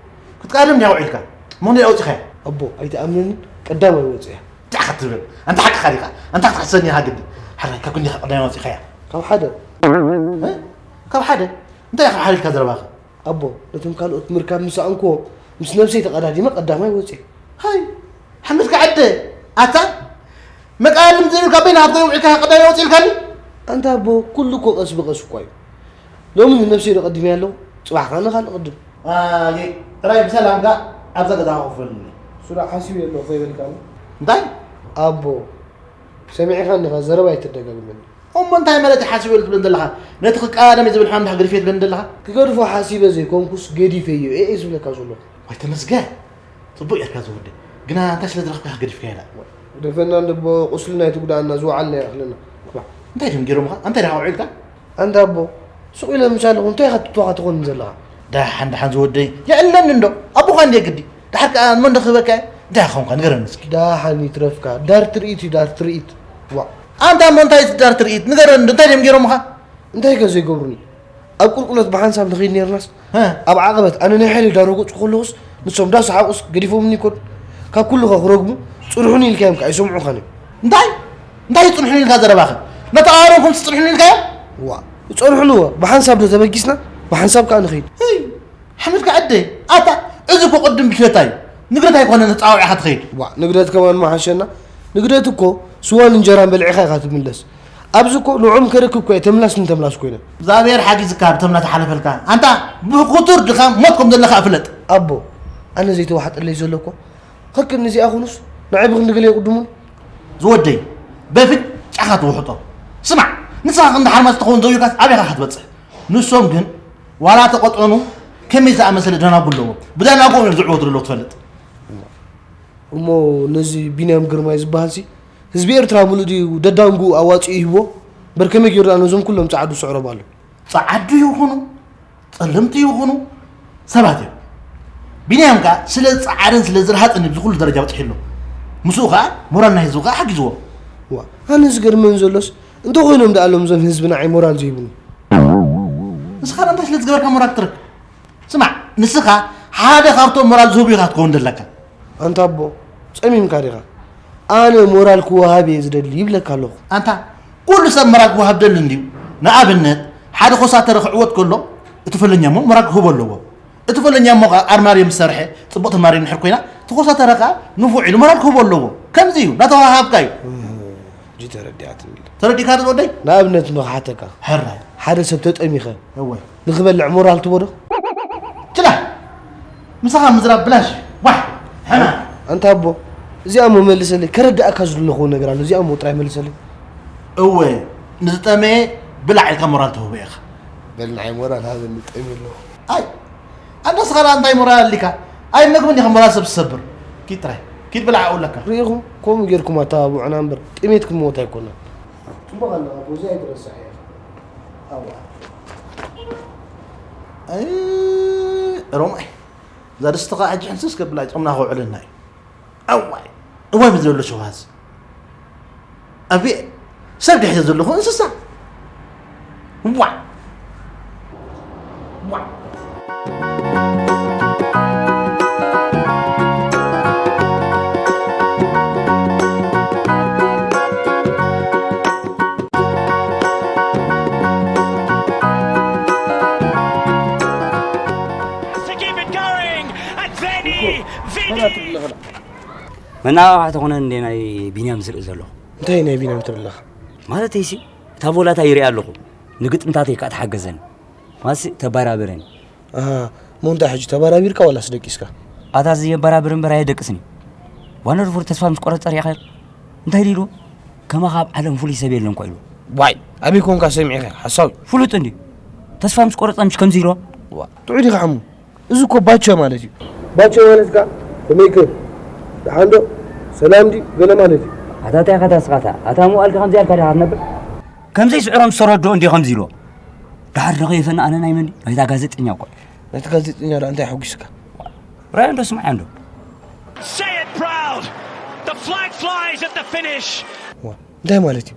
ክትቃደም ድያ ውዒልካ? እሞ ክንደይ ኣውጺኻያ? ኣቦ፣ ኣይትኣምነኒ፣ ቀዳማይ ወጽእ እያ። እንታይ ኢኻ ትብል? ኣንታ ሓቅኻ ዲኻ? ኣንታ ክትሕሰኒ ኢኻ ግዲ። ሕራይ፣ ካብ ክንደይ ኢኻ ቀዳማይ ኣውጺኻያ? ካብ ሓደ። እ? ካብ ሓደ? እንታይ ኢኻ ካብ ሓደ ኢልካ ዘረባኻ? ኣቦ፣ ነቶም ካልኦት ምርካብ ምስ ሰኣንኩዎም፣ ምስ ነብሰይ ተቐዳዲመ ቀዳማይ ወጽየ። ሃይ፣ ሓመድካ ዓደ፣ ኣታ መቃድም ዘይብልካ በይንኻ ኣብ ገዛ ውዒልካ ቀዳማይ ወጺእልካኒ? ኣንታ ኣቦ፣ ኩሉ እኮ ቀስ ብቐስ እኳ እዩ። ሎሚ ንነብሰይ ዶ ቀዲመያ ኣለኹ፣ ጽባሕ ከኣ ንኻልእ ቅድም። ኣየ፣ ጥራይ ብሰላምካ ኣብዛ ገዛ ኮፍ በልኒ። እሱ ደኣ ሓሲበ ኣለኹ ከይበልካኒ? እንታይ? ኣቦ፣ ሰሚዕካ እንዲኻ፣ ዘረባ ኣይተደጋግመኒ። እሞ እንታይ ማለት እዩ ሓሲበሉ ትብለኒ ዘለኻ? ነቲ ክቀዳደም እዩ ዝብል ሕማም ድኣ ገዲፈዮ ትብለኒ ዘለኻ? ክገድፎ ሓሲበ ዘይኮንኩስ ገዲፈዮ እየ ዝብለካ ዘለኹ። ዋይ ተመስገን፣ ጽቡቕ ጌርካ ዝወደይ። ግና እንታይ ስለ ዝረኽብካ ገዲፍካዮ ደኣ? ግደፈና እንዶ ኣቦ፣ ቁስሊ ናይ ትጉድኣና ዝወዓልና ይኣኽለና። ዋ፣ እንታይ ድዮም ገይሮምኻ? ኣንታይ ደኣ ውዒልካ? ኣንታ ኣቦ፣ ሱቕ ኢለ ምስ ኣለኹ እንታይ ኢኻ ትተኻተኾኒ ዘለኻ? ደሓን ደሓን ዝወደይ፣ የዕለኒ እንዶ። ኣቦኻ እንድየ ግዲ። ደሓር ከኣ ንመን ዶ ክህበካ እየ? እንታይ ኢኻ ኾንካ ንገረኒ እስኪ። ደሓን ይትረፍካ። ዳር ትርኢት እዩ፣ ዳር ትርኢት። ዋ። ኣንታ እሞ እንታይ እቲ ዳር ትርኢት? ንገረኒ እንዶ፣ እንታይ ድዮም ገይሮምኻ? እንታይ ከ ዘይገብሩኒ? ኣብ ቁልቁለት ብሓንሳብ ንኸይድ ኔርናስ፣ ሀ። ኣብ ዓቐበት ኣነ ናይ ሓይሊ ዳረጎጽኩ ከለኹስ፣ ንሶም ዳሰሓቑስ ገዲፎምኒ ይኮን? ካብ ኩሉ ከ ክረግሙ፣ ጽንሑኒ ኢልካዮም ከኣ ኣይሰምዑኻን እዮም። እንታይ? እንታይ ይጽንሑኒ ኢልካ ዘረባኸ? ነተቓዋረምኩም ትጽንሑኒ ኢልካዮም? ዋ፣ ይጸንሑኒ እወ። ብሓንሳብ ዶ ተበጊስና? ብሓንሳብ ከኣ ንኸይድ። ህይ፣ ሓመድካ ዓደ። ኣታ፣ እዚ እኮ ቅድም ብሽለታ እዩ። ንግደት ኣይኮነን ተጻዋዊዕኻ ትኸይድ። ዋ፣ ንግደት ከማን መሓሸና። ንግደት እኮ ስዋን እንጀራን በሊዕኻ ኢኻ ትምለስ። ኣብዚ እኮ ንዕኦም ከርክብ እኮ እየ ተምላስ ንተምላስ ኮይነ። እግዚኣብሔር ሓጊዝካ ብተምና ተሓለፈልካ። ኣንታ ብክቱር ድኻም ሞት ከም ዘለካ እፍለጥ። ኣቦ፣ ኣነ ዘይተዋሕጠለይ ዘሎ እኮ ከከም ንዚኣ ኩኑስ ንዓይ ብክንዲ ገለ ይቕድሙን። ዝወደይ፣ በፍንጫኻ ትውሕጦ። ስማዕ፣ ንስኻ ክንዲ ሓርማዝ ትኸውን ዘውዩካስ ኣበይ ኢኻ ክትበጽሕ? ንሶም ግን ዋላ ተቐጠኑ ከመይ ዝኣመሰለ ደናጉ ኣለዎም። ብደናጉኦም እዮም ዝዕወቱ ዘለዉ ትፈልጥ። እሞ ነዚ ቢንያም ግርማይ ዝበሃልሲ ህዝቢ ኤርትራ ምሉእ ድዩ ደዳንጉኡ ኣዋጺኡ ይህቦ? እምበር ከመይ ገይሩ ደኣ ነዞም ኩሎም ጸዓዱ ዝስዕሮም ኣሎ? ጸዓዱ ይኹኑ ጸለምቲ ይኹኑ ሰባት እዮም። ቢንያም ከኣ ስለ ዝጸዓረን ስለ ዝረሃጸን እዩ ኣብዚ ኩሉ ደረጃ በጺሑ ኣሎ። ምስኡ ከኣ ሞራል ናይ ህዝቢ ከኣ ሓጊዝዎ። ዋ፣ ኣነ ዝገርመኒ ዘሎስ እንተኾይኖም ደኣ ኣሎም እዞም ህዝቢ ንዓይ ሞራል ዘይብሉ። ንስኻ ደኣ እንታይ ስለ ዝገበርካ ሞራል ክትረክብ? ስማዕ፣ ንስኻ ሓደ ካብቶም ሞራል ዝህቡ ኢኻ ክትከውን ዘለካ። ኣንታ ኣቦ፣ ጸሚምካ ዲኻ? ኣነ ሞራል ክወሃብ እየ ዝደሊ ይብለካ ኣለኹ። ኣንታ፣ ኩሉ ሰብ ሞራል ክወሃብ ደሊ እንድዩ። ንኣብነት፣ ሓደ ኮሳተረ ክዕወት ከሎ፣ እቲ ፈለኛ እሞ ሞራል ክህቦ ኣለዎ። እቲ ፈለኛ እሞ ኸኣ ኣርማድዮ ምስ ሰርሐ፣ ጽቡቕቲ ኣርማድዮ እንድሕር ኮይና፣ እቲ ኮሳተረ ኸኣ ንፉዕ ኢሉ ሞራል ክህቦ ኣለዎ። ከምዚ እዩ፣ እናተወሃሃብካ እዩ። ሕጂ ተረዲኣትኒ። ተረዲእካ ዶ ወደይ? ንኣብነት እሞ ክሓተካ። ሕራይ። ሓደ ሰብ ተጠሚኸ እወ። ንኽበልዕ ሞራል ትቦ ዶ? ችላ! ምሳኻ ምዝራብ ብላሽ። ዋሕ! ሕና! ኣንታ ኣቦ፣ እዚኣ እሞ መልሰለይ። ከረድኣካ ዝደለኹዎ ነገር ኣሎ። እዚኣ እሞ ጥራይ መልሰለይ። እወ፣ ንዝጠመየ ብላዕ ኢልካ ሞራል ትህቦ ኢኻ። በል ንዓይ ሞራል ሃበኒ፣ ጠምየ ኣለኹ። ኣይ፣ ኣንታ ስኻ ደኣ እንታይ ሞራል ኣሊካ? ኣይ መግብን ኢኻ ሞራል ሰብ ትሰብር። ኪድ ጥራይ። ኪድ ብላዕ ኣብኡ ኣለካ። ርኢኹም? ከምኡ ጌርኩም ኣተባብዑና እምበር ጥሜት ክንሞት ኣይኮናን። ጽቡቕ ኣለኻ፣ ኣብዚ ኣይትረስዕ ኢኻ። ኣዋ። ኣይ፣ ሮማይ። እዛ ድስቲ ኸኣ ሕጂ ሕንስስ ከብላ ጾምና ከውዕለና እዩ። ኣዋይ፣ እዋይ ምስ ዘሎ ሸውሃዝ። ኣቤ፣ ሰብ ድሕሪ ዘለኹ እንስሳ። ዋ! ዋ! Has to keep it going, and Veni, Vini. መናባብዓ ተኾነ እንደ ናይ ቢንያም ዝርኢ ዘለኹ። እንታይ ናይ ቢንያም ትብል ኣለኻ? ማለተይሲ እታ ቮላታ ይርኢ ኣለኹ። ንግጥምታተይ ከኣ ተሓገዘኒ። ማሲ ተባራብረኒ። ኣሃ፣ እሞ እንታይ ሕጂ ተባራቢርካ ዋላስ ደቂስካ? ኣታ እዚ የበራብር እምበር ኣየደቅስን እዩ። ዋነርፉል ተስፋ ምስ ቆረጸ ሪኢኻዮ? እንታይ ኢሉ ኢልዎ? ከማኻ ኣብ ዓለም ፍሉይ ሰብ የለን እኳ ኢልዎ። ዋይ፣ ኣበይ ኮንካ ሰሚዕካ ሓሳዊ? ፍሉጥ እንድዩ። ተስፋ ምስ ቆረጸ ምሽ ከምዚ ኢልዎ? ዋ፣ ጥዑይ ዲኻ ሓሙ? እዚ እኮ ባቸ ማለት እዩ። ባቸ ማለት ከ ከመይ ከ ደሓን ዶ ሰላም ድዩ ገለ ማለት እዩ። ኣታ እንታይ ኢኻ ታስኻታ? ኣታ መዋእልካ ከምዚኣ ኢልካ ዲኻ ትነብር? ከምዘይ ስዕሮም ዝተረድኦ እንድዩ ከምዚ ኢልዎ። ደሓር ዶ ከይፈና ኣነ ናይ መን ድዩ? ናይታ ጋዜጠኛ እኮ። ናይቲ ጋዜጠኛ ደኣ እንታይ ኣሐጒስካ? ራእዮ እንዶ ስምዓዮ እንዶ። Say it proud! The flag flies at the finish! ዋ እንታይ ማለት እዩ?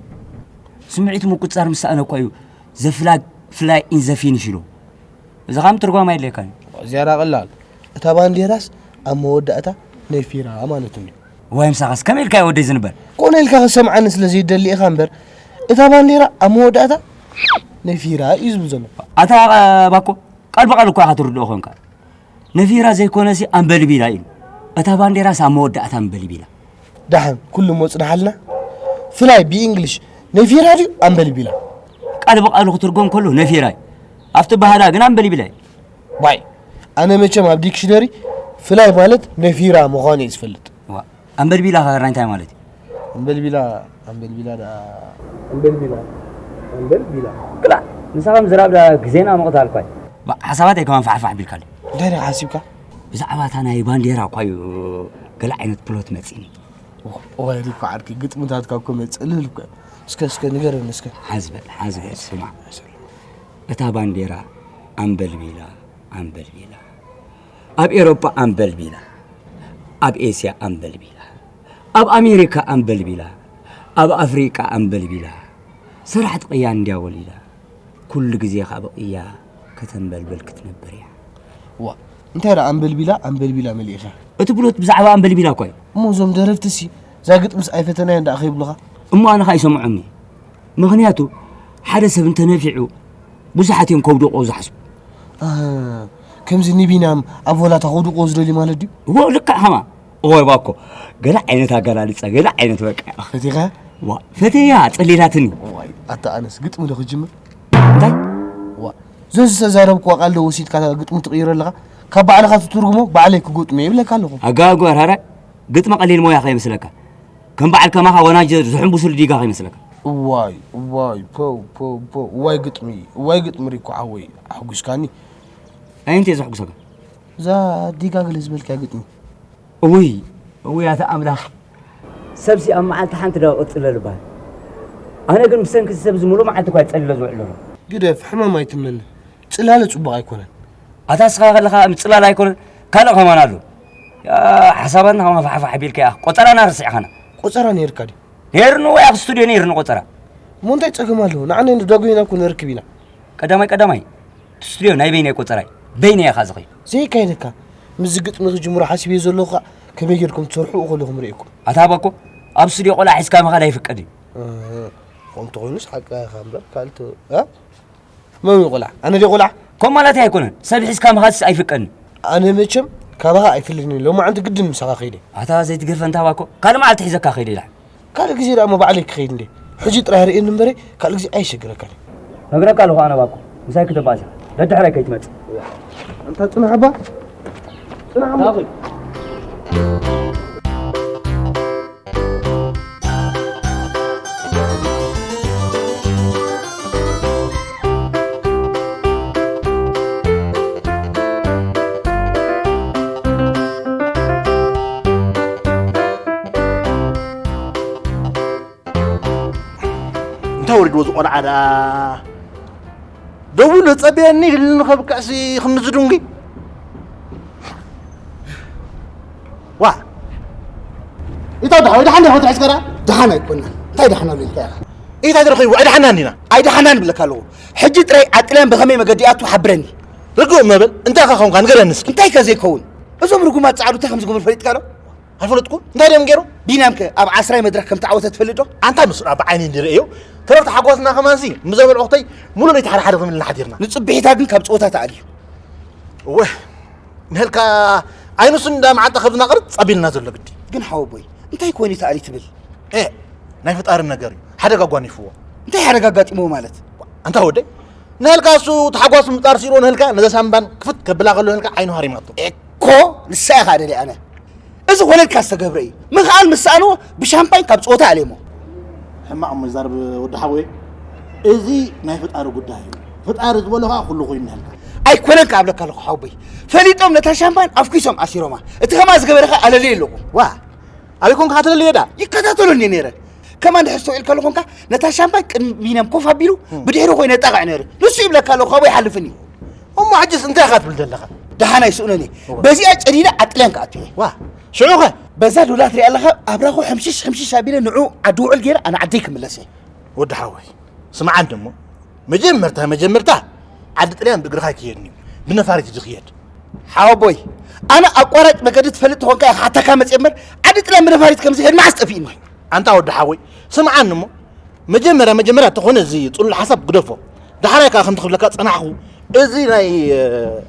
ስምዒቱ ምቁጽጻር ምስ ሰኣነ እኳ እዩ the flag fly in the finish ኢሉ። እዚ ኸም ትርጓም ኣየድልየካን እዩ። ዝያዳ ቀላል። እታ ባንዴራስ ኣብ መወዳእታ ነፊራ ማለት እንድዩ። ዋይ ምሳኻስ ከመይ ኢልካ እዩ ወደይ ዝንበር? ኮነ ኢልካ ክሰምዓኒ ስለ ዘይደሊ ኢኻ እምበር እታ ባንዴራ ኣብ መወዳእታ ነፊራ እዩ ዝብል ዘሎ። ኣታ ባኮ ቃል ብቓል እኳ ኢኻ ትርድኦ ኾንካ። ነፊራ ዘይኮነሲ ኣንበልቢላ ኢሉ። እታ ባንዴራስ ኣብ መወዳእታ ኣንበልቢላ። ደሓን ኩሉ እሞ ጽንሓልና። ፍላይ ብኢንግሊሽ ነፊራ ድዩ ኣንበልቢላ? ቃል ብቓሉ ክትርጎም ከሎ ነፊራ እዩ። ኣብቲ ኣበሃህላ ግን ኣንበልቢላ እዩ። ዋይ ኣነ መቸም ኣብ ዲክሽነሪ ፍላይ ማለት ነፊራ ምዃኑ እየ ዝፈልጥ። ዋ ኣንበልቢላ ከ እንታይ ማለት እዩ? ኣንበልቢላ ኣንበልቢላ ደኣ ኣንበልቢላ ኣንበልቢላ ክላእ ንስኻ ምዝራብ ደኣ ግዜና ምቕታል እኳ እዩ። ሓሳባተይ ከማን ፋሕፋሕ ቢልካለይ። እንታይ ደኣ ሓሲብካ? ብዛዕባ እታ ናይ ባንዴራ እኳ እዩ ገለ ዓይነት ፕሎት መጺኒ። እዋይ ሪኮ ዓርኪ ግጥምታትካ እኮ መጽልል እኮ እስከ እስከ ንገረኒ እስከ። ሓዝ በል ሓዝ በል ስማዕ። እታ ባንዴራ ኣንበልቢላ ኣንበልቢላ ኣብ ኤሮጳ ኣንበልቢላ ኣብ ኤስያ ኣንበልቢላ ኣብ ኣሜሪካ ኣንበልቢላ ኣብ ኣፍሪቃ ኣንበልቢላ ሰራሕቲ ቅያ እንድያ ወሊዳ ኩሉ ግዜ ካብ ቅያ ከተንበልብል ክትነብር እያ። ዋ እንታይ ደኣ ኣንበልቢላ ኣንበልቢላ መሊእኻ። እቲ ብሎት ብዛዕባ ኣንበልቢላ እኳ እዩ። እሞ እዞም ደረፍትሲ እዛ ግጥምስ ኣይፈተናያን ደኣ ከይብሉኻ። እሞ ኣነ ኸኣ ኣይሰምዖምን እየ። ምኽንያቱ ሓደ ሰብ እንተነፊዑ ብዙሓት እዮም ከውድቕዎ ዝሓስቡ። ኣህ፣ ከምዚ ንቢንያም ኣብ ሆላታ ከውድቕዎ ዝደልዩ ማለት ድዩ? እዎ ልክዕ ኸማ። እዋይ ባኮ ገለ ዓይነት ኣገላልጻ ገለ ዓይነት በቃ። ፈቲኻ? ዋ ፈተያ ጸሊላትኒ። እዋይ ኣታ ኣነስ ግጥሚ ዶ ክጅምር? እንታይ? ዋ ዘዝተዛረብክዋ ቃል ዶ ወሲድካ ግጥሚ ትቕይሮ ኣለኻ? ካብ ባዕልኻ ትትርጉሞ ባዕለይ ክገጥሞ እየ ይብለካ ኣለኹ። ኣጋግባ ራራይ ግጥሚ ቀሊል ሞያ ከይመስለካ። ከም በዓል ከማኻ ወናጀ ዝሕንብሱሉ ዲጋ ከይመስለካ። እዋይ እዋይ ፖው ፖው ፖው እዋይ ግጥሚ እዋይ ግጥሚ ሪኮ ሓወይ ኣሕጒስካኒ። ኣየንተ እየ ዘሕጉሰካ? እዛ ዲጋ ገለ ዝበልካያ ግጥሚ። እውይ እውይ ኣታ ኣምላኽ። ሰብሲ ኣብ መዓልቲ ሓንቲ ዶ ክቕጽለሉ ይበሃል? ኣነ ግን ብሰንኪ እዚ ሰብ እዚ ምሉእ መዓልቲ እኳ እየ ጸሊለ ዝውዕል ዘለኹ። ግደፍ ሕማም ኣይትመነ። ጽላለ ጽቡቕ ኣይኮነን። ኣታ እስኻ ከለኻ ምጽላል ኣይኮነን ካልእ ከማን ኣሎ። ያ ሓሳባትና ከማን ፋሕፋሕ ኣቢልካያ ቆጸራና ረሲዕኻና። ቆጸራ ነይርካ ድዩ? ነይርኒ ወይ ኣብ ስቱድዮ ነይርኒ ቆጸራ። እሞ እንታይ ጸገም ኣለዎ? ንዓና እንዶ ዳጎይና እኮ ንርክብ ኢና። ቀዳማይ ቀዳማይ እቲ ስቱድዮ ናይ በይነይ ቆጸራ እዩ። በይነይ እየ ከኣ ዝኸይድ። ዘየካይደካ። ምስዚ ግጥሚ ክጅምሮ ሓሲበዮ ዘለኹ ከኣ ከመይ ጌርኩም ትሰርሕኡ ከለኹም ርእየኩም። ኣታ ባኮ ኣብ ስቱድዮ ቆልዓ ሒዝካ ምኻድ ኣይፍቀድን እዩ። እህ፣ ከምኡ እንተኾይኑስ ሓቅኻ ኢኻ እምበር ካልእ ተ-፣ እ? መን እዩ ቆልዓ? ኣነ ድየ ቆልዓ? ከምኡ ማለተይ ኣይኮነን። ሰብ ሒዝካ ምኻድስ ኣይፍቀድን እዩ። ኣነ መቸም ካባኻ ኣይፍልን እየ። ሎማዓንቲ ግድን ምሳኻ ከይደ። ኣታ ዘይትገርፈ እንታ ባኮ ካልእ መዓልቲ ሒዘካ ከይደ ኢላ። ካልእ ግዜ ደኣ እሞ ባዕለይ ክኸይድ እንድየ። ሕጂ ጥራይ ርእየኒ እምበረ ካልእ ግዜ ኣየሸግረካን እየ። ነግረካ ኣለኹ ኣነ ባኮ ምሳይ ክትባእስ ኢኻ። ደድሕረይ ከይትመጽእ። ኣንታ ጽናሕ እባ። ጽናሕ እሞ። እንታይ ወሪድዎ እዚ ቆልዓ ደኣ? ደዊሉ ጸበየኒ ኢልኒ ከብቅዕሲ ክንዲ ዝድንጉ። ዋ። ኢታ ደሓ፣ ወይ ደሓን ዲኻ ትሕዝ ከዳ? ደሓን ኣይኮናን። እንታይ ደሓን ኣሎ ኢልካ ኢኻ? እንታይ ተረኺቡ? ኣይደሓናን ኢና። ኣይደሓናን እብለካ ኣለኹ። ሕጂ ጥራይ ዓጥልያን ብኸመይ መገዲ ኣቱ ሓብረኒ። ርግእ መበል እንታይ ኢኻ ኾንካ ንገረኒ እስኪ። እንታይ ከ ዘይከውን? እዞም ርጉማት ጻዕዱ እንታይ ከም ዝገብሩ ፈሊጥካ ዶ? ኣይፈለጥኩ። እንታይ ድዮም ገይሩ? ቢንያም ከ ኣብ ዓስራይ መድረኽ ከም ተዓወተ ትፈልጥ ዶ? ኣንታ ንሱ ኣብ ዓይኒ እንዲርእዮ ተረፍቲ ሓጎስና ከማንሲ ምዘበል ዑኽተይ ሙሉ ለይቲ ሓደ ሓደ ክምልና ሓዲርና። ንጽብሒታ ግን ካብ ጸወታ ተኣልዩ። እወ፣ ንህልካ ኣይንሱ እንዳ መዓንጣ ከብዝና ቅርጽ ኣቢልና ዘሎ ግዲ። ግን ሓወቦይ እንታይ ኮይኑ ተኣሊ ትብል? ኤ፣ ናይ ፈጣሪ ነገር እዩ። ሓደጋ ኣጓኒፍዎ። እንታይ ሓደጋ ኣጋጢምዎ ማለት? ኣንታ ወደይ፣ ንህልካ እሱ ተሓጓስ ምጣር ሲሮ ንህልካ ነዛ ሳምባን ክፍት ከብላ ከሎ ንህልካ ዓይኑ ሃሪማቶ። እኮ ንሳ ኢኻ ደልየ ኣነ። እዚ ኮለልካ ዝተገብረ እዩ። ምኽኣል ምስ ሰኣንዎ ብሻምፓኝ ካብ ጸወታ ኣልየሞ። ሕማቕ እሞ ይዛረብ ወዲ ሓወይ። እዚ ናይ ፈጣሪ ጉዳይ እዩ። ፈጣሪ ዝበሎ ኸኣ ኩሉ ኮይኑ ንህልካ። ኣይኮነን ክኣብለካ ኣለኹ ሓወቦይ። ፈሊጦም ነታ ሻምፓኝ ኣፍኪሶም ኣሲሮማ። እቲ ኸማ ዝገበረ ኸኣ ኣለልየ ኣለኹ። ዋ፣ ኣበይ ኮንካ ከተለልዮ ደኣ? ይከታተሎ እንድየ ነይረ። ከማን ድሕር ስተውዒልካሉ ኮንካ፣ ነታ ሻምፓኝ ቅድሚ ቢንያም ኮፍ ኣቢሉ፣ እም። ብድሕሪ ኮይኑ የጣቕዕ ነይሩ። ንሱ ይብለካ ኣሎ፣ ካብኡ ይሓልፍን እዩ። እሞ ሕጅስ እንታይ ኢኻ ትብል ዘለኻ? ደሓን ኣይስእኖን እየ። እወ። በዚኣ ጨዲደ ዓጥልያን ክኣቱ እየ። ዋ፣ ሽዑ ኸ? በዛ ዱላ ትሪኣ ኣለኻ፣ ኣብራኹ ሕምሽሽ ሕምሽሽ ኣቢለ ንዑ ዓዲ ውዕል ገይረ ኣነ ዓደይ ክምለስ እየ። ወዲ ሓወይ፣ ስምዓኒ እሞ፣ መጀመርታ መጀመርታ ዓዲ ጥልያን ብእግርኻ ኣይክየድን እዩ፣ ብነፋሪት እዩ ዝኽየድ። ሓወቦይ፣ ኣነ ኣቋራጭ መገዲ ትፈልጥ ተኾንካ እየ ክሓተካ መፅየ እምበር፣ ዓዲ ጥልያን ብነፋሪት ከም ዝኸድ መዓስ ጠፊእኒ? ኣንታ ወዲ ሓወይ፣ ስምዓኒ እሞ፣ መጀመርያ መጀመርያ እንተኾነ እዚ ጽሉል ሓሳብ ግደፎ። ዳሕራይ ከኣ ከምቲ ክብለካ ጸናሕኩ፣ እዚ ናይ፣ እ፣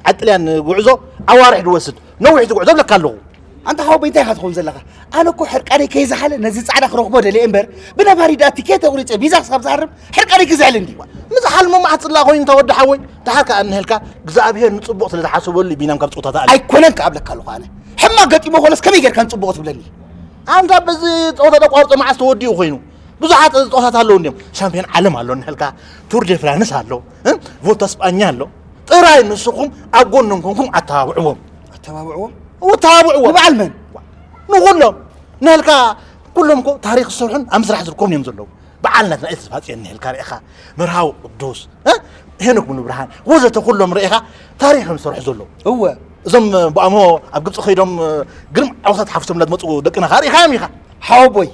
ዓጥልያን ጉዕዞ ኣዋርሕ ዝወስድ ነዊሕ እቲ ጉዕዞ እብለካ ኣለኹ። ኣንታ ሓወቦይ እንታይ ኢኻ ትኸውን ዘለኻ? ኣነ እኮ ሕርቃነይ ከይዝሓለ ነዚ ጻዕዳ ክረኽቦ ደልየ እምበር፣ ብነፋሪት ደኣ ቲኬት ኣቑሪጸ ቪዛ ክሳብ ዝሃርም ሕርቃነይ ክዝሕል እንድዩ። ምዝሓል እሞ መዓት ጽላእ ኮይኑ እንተ ወዲ ሓወይ፣ ደሓር ከኣ እንሄልካ እግዚኣብሄር ንጽቡቕ ስለ ዝሓሰበሉ እዩ ቢንያም ካብ ጸወታ ተኣልዩ። ኣይኮነን ክኣብለካ ኣለኹ ኣነ። ሕማቕ ገጢሞ ኮነስ ከመይ ጌርካ ንጽቡቕ ትብለኒ? ኣንታ በዚ ጸወታ ደቋርጾ መዓስ ተወዲኡ ኮይኑ? ብዙሓት ጸወታታት ኣለዉ እንድዮም። ሻምፒዮን ዓለም ኣሎ እንሄልካ፣ ቱር ደ ፍራንስ ኣሎ፣ እ? ቮልታ ስጳኛ ኣሎ። ጥራይ ንስኹም ኣብ ጎኖም ኮንኩም ኣተባብዕዎም። ኣተባብዕዎም? ኣተባብዕዎም። ንበዓል መን? ንኹሎም። እንሄልካ፣ ኩሎም እኮ ታሪኽ ዝሰርሑን ኣብ ምስራሕ ዝርከቡን እዮም ዘለዉ። በዓል ናትና ኤልሳ ተስፋጽዮን እንሄልካ ርኢኻ፣ መርሃዊ ቅዱስ፣ እ? ሄኖክ ሙሉብርሃን፣ ወዘተ ኩሎም ርኢኻ ታሪኽ እዮም ዝሰርሑ ዘለዉ። እወ። እዞም ብኣሞ ኣብ ግብጺ ከይዶም ግርም ዓወታት ሓፍሶምና ዝመጹ ደቅና ኸኣ ርኢኻዮም ኢኻ። ሓወቦይ፣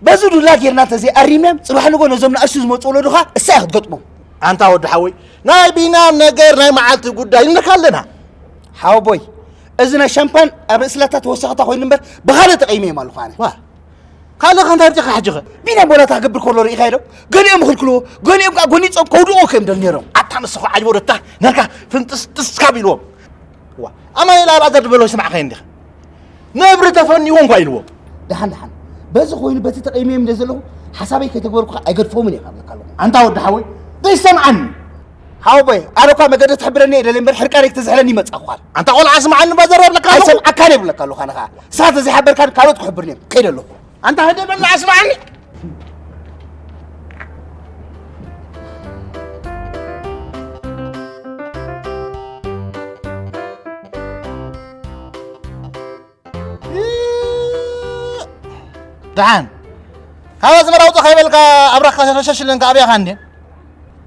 በዚ ዱላ ጌርና እንተዘይኣሪምናዮም፣ ጽባሕ ንጎ ነዞም ንኣሽቱ ዝመጹ ወለዶኻ እሳ እያ ክትገጥሞም። ኣንታ ወዲ ሓወይ፣ ናይ ቢንያም ነገር ናይ መዓልቲ ጉዳይ ንብለካ ኣለና። ሓወቦይ፣ እዚ ናይ ሻምፓን ኣብ ርእስላታ ተወሰኸታ ኮይኑ እምበር፣ ብኻልእ ተቐይመዮም ኣለኹ ኣነ። ዋ፣ ካልእ ከ እንታይ ርኢኻ ሕጂ ኸ? ቢንያም ወላታ ክገብር ከሎ ርኢኻዮ ዶ? ገሊኦም ይኽልክልዎ፣ ገሊኦም ከኣ ጎኒጾም ከውድቕዎ ከዮም ደል ነይሮም። ኣታ ንስኻ ዓጅቦ ደታ፣ ነርካ ፍንጥስጥስ ካብ ኢልዎም። ዋ፣ ኣማኑኤል ኣልኣዛር ዝበሎ ይስማዕካዮ እንዲኻ? ነብሪ ተፈንይዎ እንኳ ኢልዎ። ደሓን፣ ደሓን። በዚ ኮይኑ በቲ ተቐይመዮም እንደ ዘለኹ ሓሳበይ ከይተግበርኩ ከኣ ኣይገድፎምን እየ ካብ ለካ ኣለኹ። ኣንታ ወዲ ሓወይ፣ ዘይሰምዓኒ። ሓወቦይ፣ ኣነ እኳ መገዲ ትሕብረኒ እየ ደልየ እምበር ሕርቃነይ ክትዝሕለኒ ይመጻእኳ። ኣንታ ቆልዓ ስምዓኒ እባ ዘረብለካ ኣለኹ። ኣይሰምዓካን እየ ብለካ ኣለኹ ኣነ ኸኣ። ንስኻ ተዘይሓበርካኒ ካልኦት ክሕብርኒ እዮም። ከይደ ኣለኹ። ኣንታ ህደ በላ ኣስምዓኒ። ደሓን ካብ ኣስመራ ውፅእ ከይበልካ ኣብራኽካ ሸሸሽ ኢለንካ ኣብያኻ እንዴ?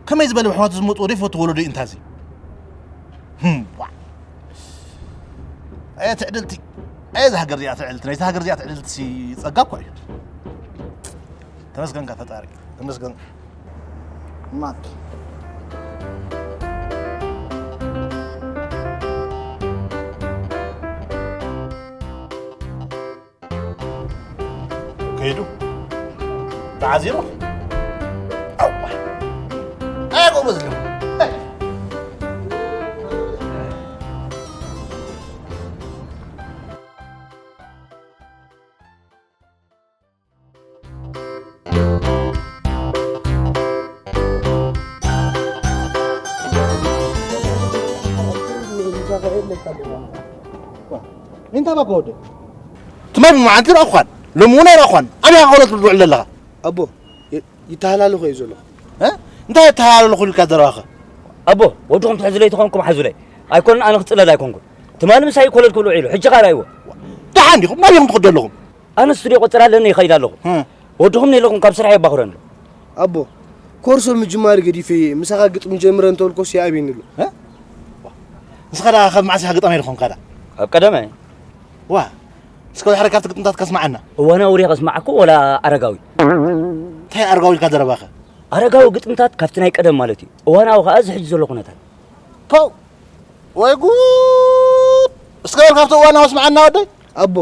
ከመይ ዝበለ ኣሕዋት ዝመፁ ወደ ይፈቱ ወለዶ እዩ እንታዚ። ህም፣ ዋ። ኣየ ትዕድልቲ፣ ኣየ እዛ ሃገር እዚኣ ትዕድልቲ፣ ናይዛ ሃገር እዚኣ ትዕድልቲ ሲ ጸጋ እኮ እዩ። ተመስገንካ ፈጣሪ፣ ተመስገን። ማክ። ከይዱ ተዓዚሩ። ኣዋ። ኣይ ጎበዝ ነው። እንታይ ባኮ ወደ? ትማሊ መዓልቲ ረኣኳን፣ ሎሚ እውን ኣይረኣኳን። ኣበይ ኢኻ ኮለል ትብል ትውዕል ዘለኻ? ኣቦ፣ ይ-፣ ይተሃላለኹ እየ ዘለኹ። እ? እንታይ የተሃላለኹ ኢልካ ዘረባኸ? ኣቦ፣ ወድኹም ትሕዙለይ ተኾንኩም ሓዙለይ። ኣይኮነን ኣነ ክጽለል ኣይኮንኩን። ትማሊ ምሳይ ኮለል ክብል ውዒሉ፣ ሕጂ ኸኣ ርኣይዎ። ደሓን ዲኹም? ናበይ ኢኹም ትኸዱ ኣለኹም? ኣነ ስቱድዮ ቆጸራ ኣለኒ ይኸይድ ኣለኹ። እ። ወድኹም ነለኹም ካብ ስራሕ የባኽረኒ። ኣቦ፣ ኮርሶ ምጅማር ገዲፈ እየ፣ ምሳኻ ግጥሚ ጀምረ እንተበልኮስ ይኣብየኒ ኣሎ። እ? ንስኻ ደኣ ካብ መዓስ ኢኻ ገጣማይ ዝኾንካ ደኣ? ካብ ቀደመ። ዋ፣ እስከ ድሕሪ ካብቲ ግጥምታት ከስምዓና። እዋናዊ ድየ ከስምዓኩ ወላ ኣረጋዊ? እንታይ ኣረጋዊ ኢልካ ዘረባኸ? ኣረጋዊ ግጥምታት ካብቲ ናይ ቀደም ማለት እዩ። እዋናዊ ከኣ እዚ ሕጂ ዘሎ ኩነታት። ፖው! ወይ ጉድ! እስከ በል ካብቲ እዋናዊ ስምዓና ወደይ። ኣቦ፣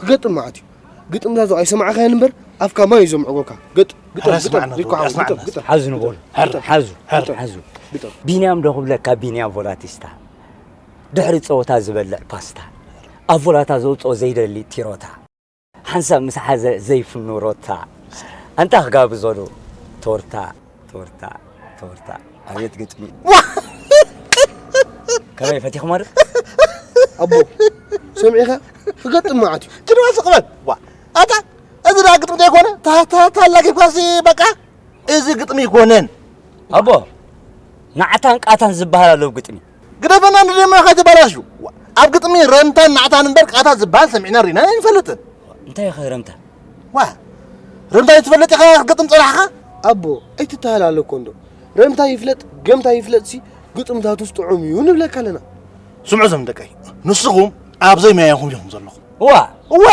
ክገጥም መዓት እዩ። ግጥምታቱ ኣይሰማዕካዮን እምበር ኣፍካ ማይ እዩ ዘምዕጎካ። ግጥም፣ ግጥም፣ ኧረ ግጥም፣ ስማዕና ሪኮ ተወዲ፣ ሓዝ፣ ግጥም፣ ስማዕና። ግጥም፣ ሓዙ ግጥም፣ ንበሉ። ግጥም፣ ሓዙ። ግጥም፣ ሓዙ። ግጥም። ቢንያም ዶ ክብለካ ቢንያም ቮላቲስታ። ድሕሪ ጸወታ ዝበልዕ ፓስታ። ኣብ ቮላታ ዘውጽኦ ዘይደሊ ቲሮታ። ሓንሳብ ምስ ሓዘ ዘይፍኑ ሮታ። ኣንታ ክጋብዞ ዶ ቶርታ፣ ቶርታ፣ ቶርታ። ኣቤት ግጥሚ። ከመይ ፈቲኹማ ዶ? ኣቦ፣ ሰሚዕካ ክገጥም መዓት እዩ። ጅርባ ስቕ በል። ዋ፣ ኣታ፣ እዚ ደኣ ግጥሚ ዘይኮነ፣ ታ-፣ ታ-፣ ታላጊ ኳሲ በቃ፣ እዚ ግጥሚ ኣይኮነን። ኣቦ፣ ናዕታን ቃታን ዝበሃል ኣሎ ኣብ ግጥሚ። ግደፈና ንደሞ ኢኻ ትበላሹ። ዋ፣ ኣብ ግጥሚ ረምታን ናዕታን እምበር ቃታ ዝበሃል ሰሚዕና ሪና ኣይንፈልጥን። እንታይ ኢኻ ረምታ? ዋ፣ ረምታ ይትፈልጥ ኢኻ ክትግጥም ጸናሕካ? ኣቦ፣ ኣይትተሃላለኮ እንዶ። ረምታ ይፍለጥ፣ ገምታ ይፍለጥሲ ግጥምታቱስ ጥዑም እዩ ንብለካ ኣለና። ስምዑ እዞም ደቀይ፣ ንስኹም ኣብዘይ መያኹም ኢኹም ዘለኹም። እዋ። እወ።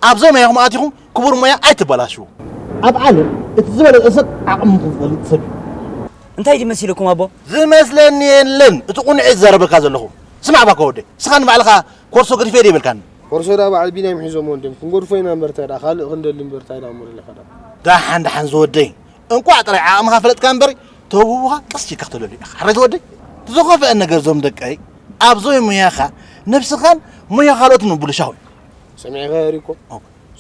ኣብዘይ መያኹም ኣቲኹም ክቡር ሞያ ኣይትበላሽዉ። ኣብ ዓለም እቲ ዝበለጸ ሰብ ዓቕምኹም ዝፈልጥ ሰብ እዩ። እንታይ ድዩ መሲልኩም ኣቦ? ዝመስለኒ የለን እቲ ቁኑዕ እየ ዝዛረበካ ዘለኹ። ስማዕ ባካ ወደይ፣ ንስኻ ንባዕልኻ ኮርሶ ገዲፈ ድየ በልካኒ? ኮርሶ ዳ በዓል ቢንያም ሒዞሞ እንድዮም። ክንገድፎ ኢና እምበር እንታይ ደኣ ካልእ ክንደሊ እምበር እንታይ ደኣ እሞ ደሊኻ ደኣ። ደሓን ደሓን ዝወደይ፣ እንቋዕ ጥራይ ዓቕምኻ ፈለጥካ እምበር ተውህቦኻ ቀስ ኢልካ ክተለልዮ ኢኻ። ሕራይ ዝወደይ፣ እቲ ዝኸፍአ ነገር እዞም ደቀይ ኣብዞም ሞያኻ ነብስኻን ሞያ ካልኦትን ምብልሻው እዩ። ሰሚዕኻዮ ሪኮ?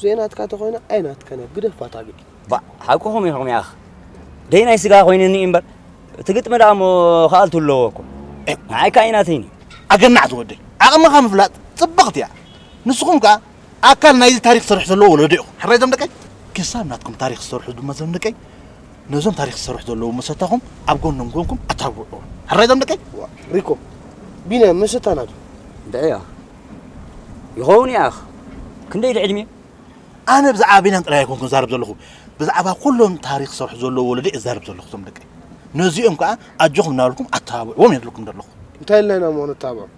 ዘይናትካ ተኾይና ኣይናትካን እያ፣ ግደፋ እታ ግጥሚ። ባእ፣ ሓቅኹም ኢኹም ያኽ። ደይ ናይ ስጋ ኮይንኒ እምበር፣ እቲ ግጥሚ ደኣ እሞ ክኣልቱ ኣለዎ እኮ። ንዓይ ከኣ ኣይናተይን እዩ። ኣገናዕ ዝወደይ፣ ዓቕምኻ ምፍላጥ ጽብቕቲ እያ። ንስኹም ከኣ ኣካል ናይዚ ታሪኽ ክሰርሑ ዘለዉ ወለዶ ኢኹም። ሕራይ እዞም ደቀይ፣ ክሳብ ናትኩም ታሪኽ ክሰርሑ ድማ እዞም ደቀይ፣ ነዞም ታሪኽ ክሰርሑ ዘለዉ መሰታኹም ኣብ ጎኖም ጎንኩም ኣታብዕዎም። ሕራይ እዞም ደቀይ። ሪኮ፣ ቢንያም መሰታና ድዩ? እንታይ እያ? ይኸውን ያኽ። ክንደይ ድዕድሜ? ኣነ ብዛዕባ ቢንያም ጥራይ ኣይኮንኩን ዝዛረብ ዘለኹ፣ ብዛዕባ ኩሎም ታሪኽ ክሰርሑ ዘለዉ ወለዶ እየ ዝዛረብ ዘለኹ። እዞም ደቀይ፣ ነዚኦም ከኣ ኣጆኹም እናበልኩም ኣተባብዕዎም እየ ዝብለኩም ዘለኹ። እንታይ ኢልና ኢና እሞ ነተባብዖም?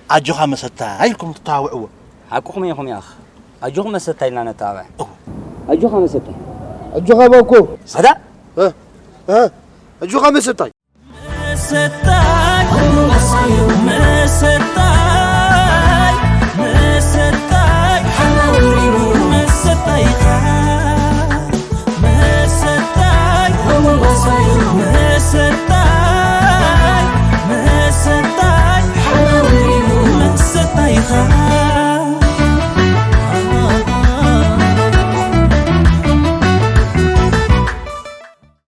ኣጆኻ መሰታይ ኢልኩም ተተባብዕዎ። ሓቅኹም ኢኹም ያኽ። ኣጆኹም መሰታይ ኢልና ነተባብዕ። እወ። ኣጆኻ መሰታይ። ኣጆኻ ባኮ። ሰዳ? እ፣ እ፣ ኣጆኻ መሰታይ።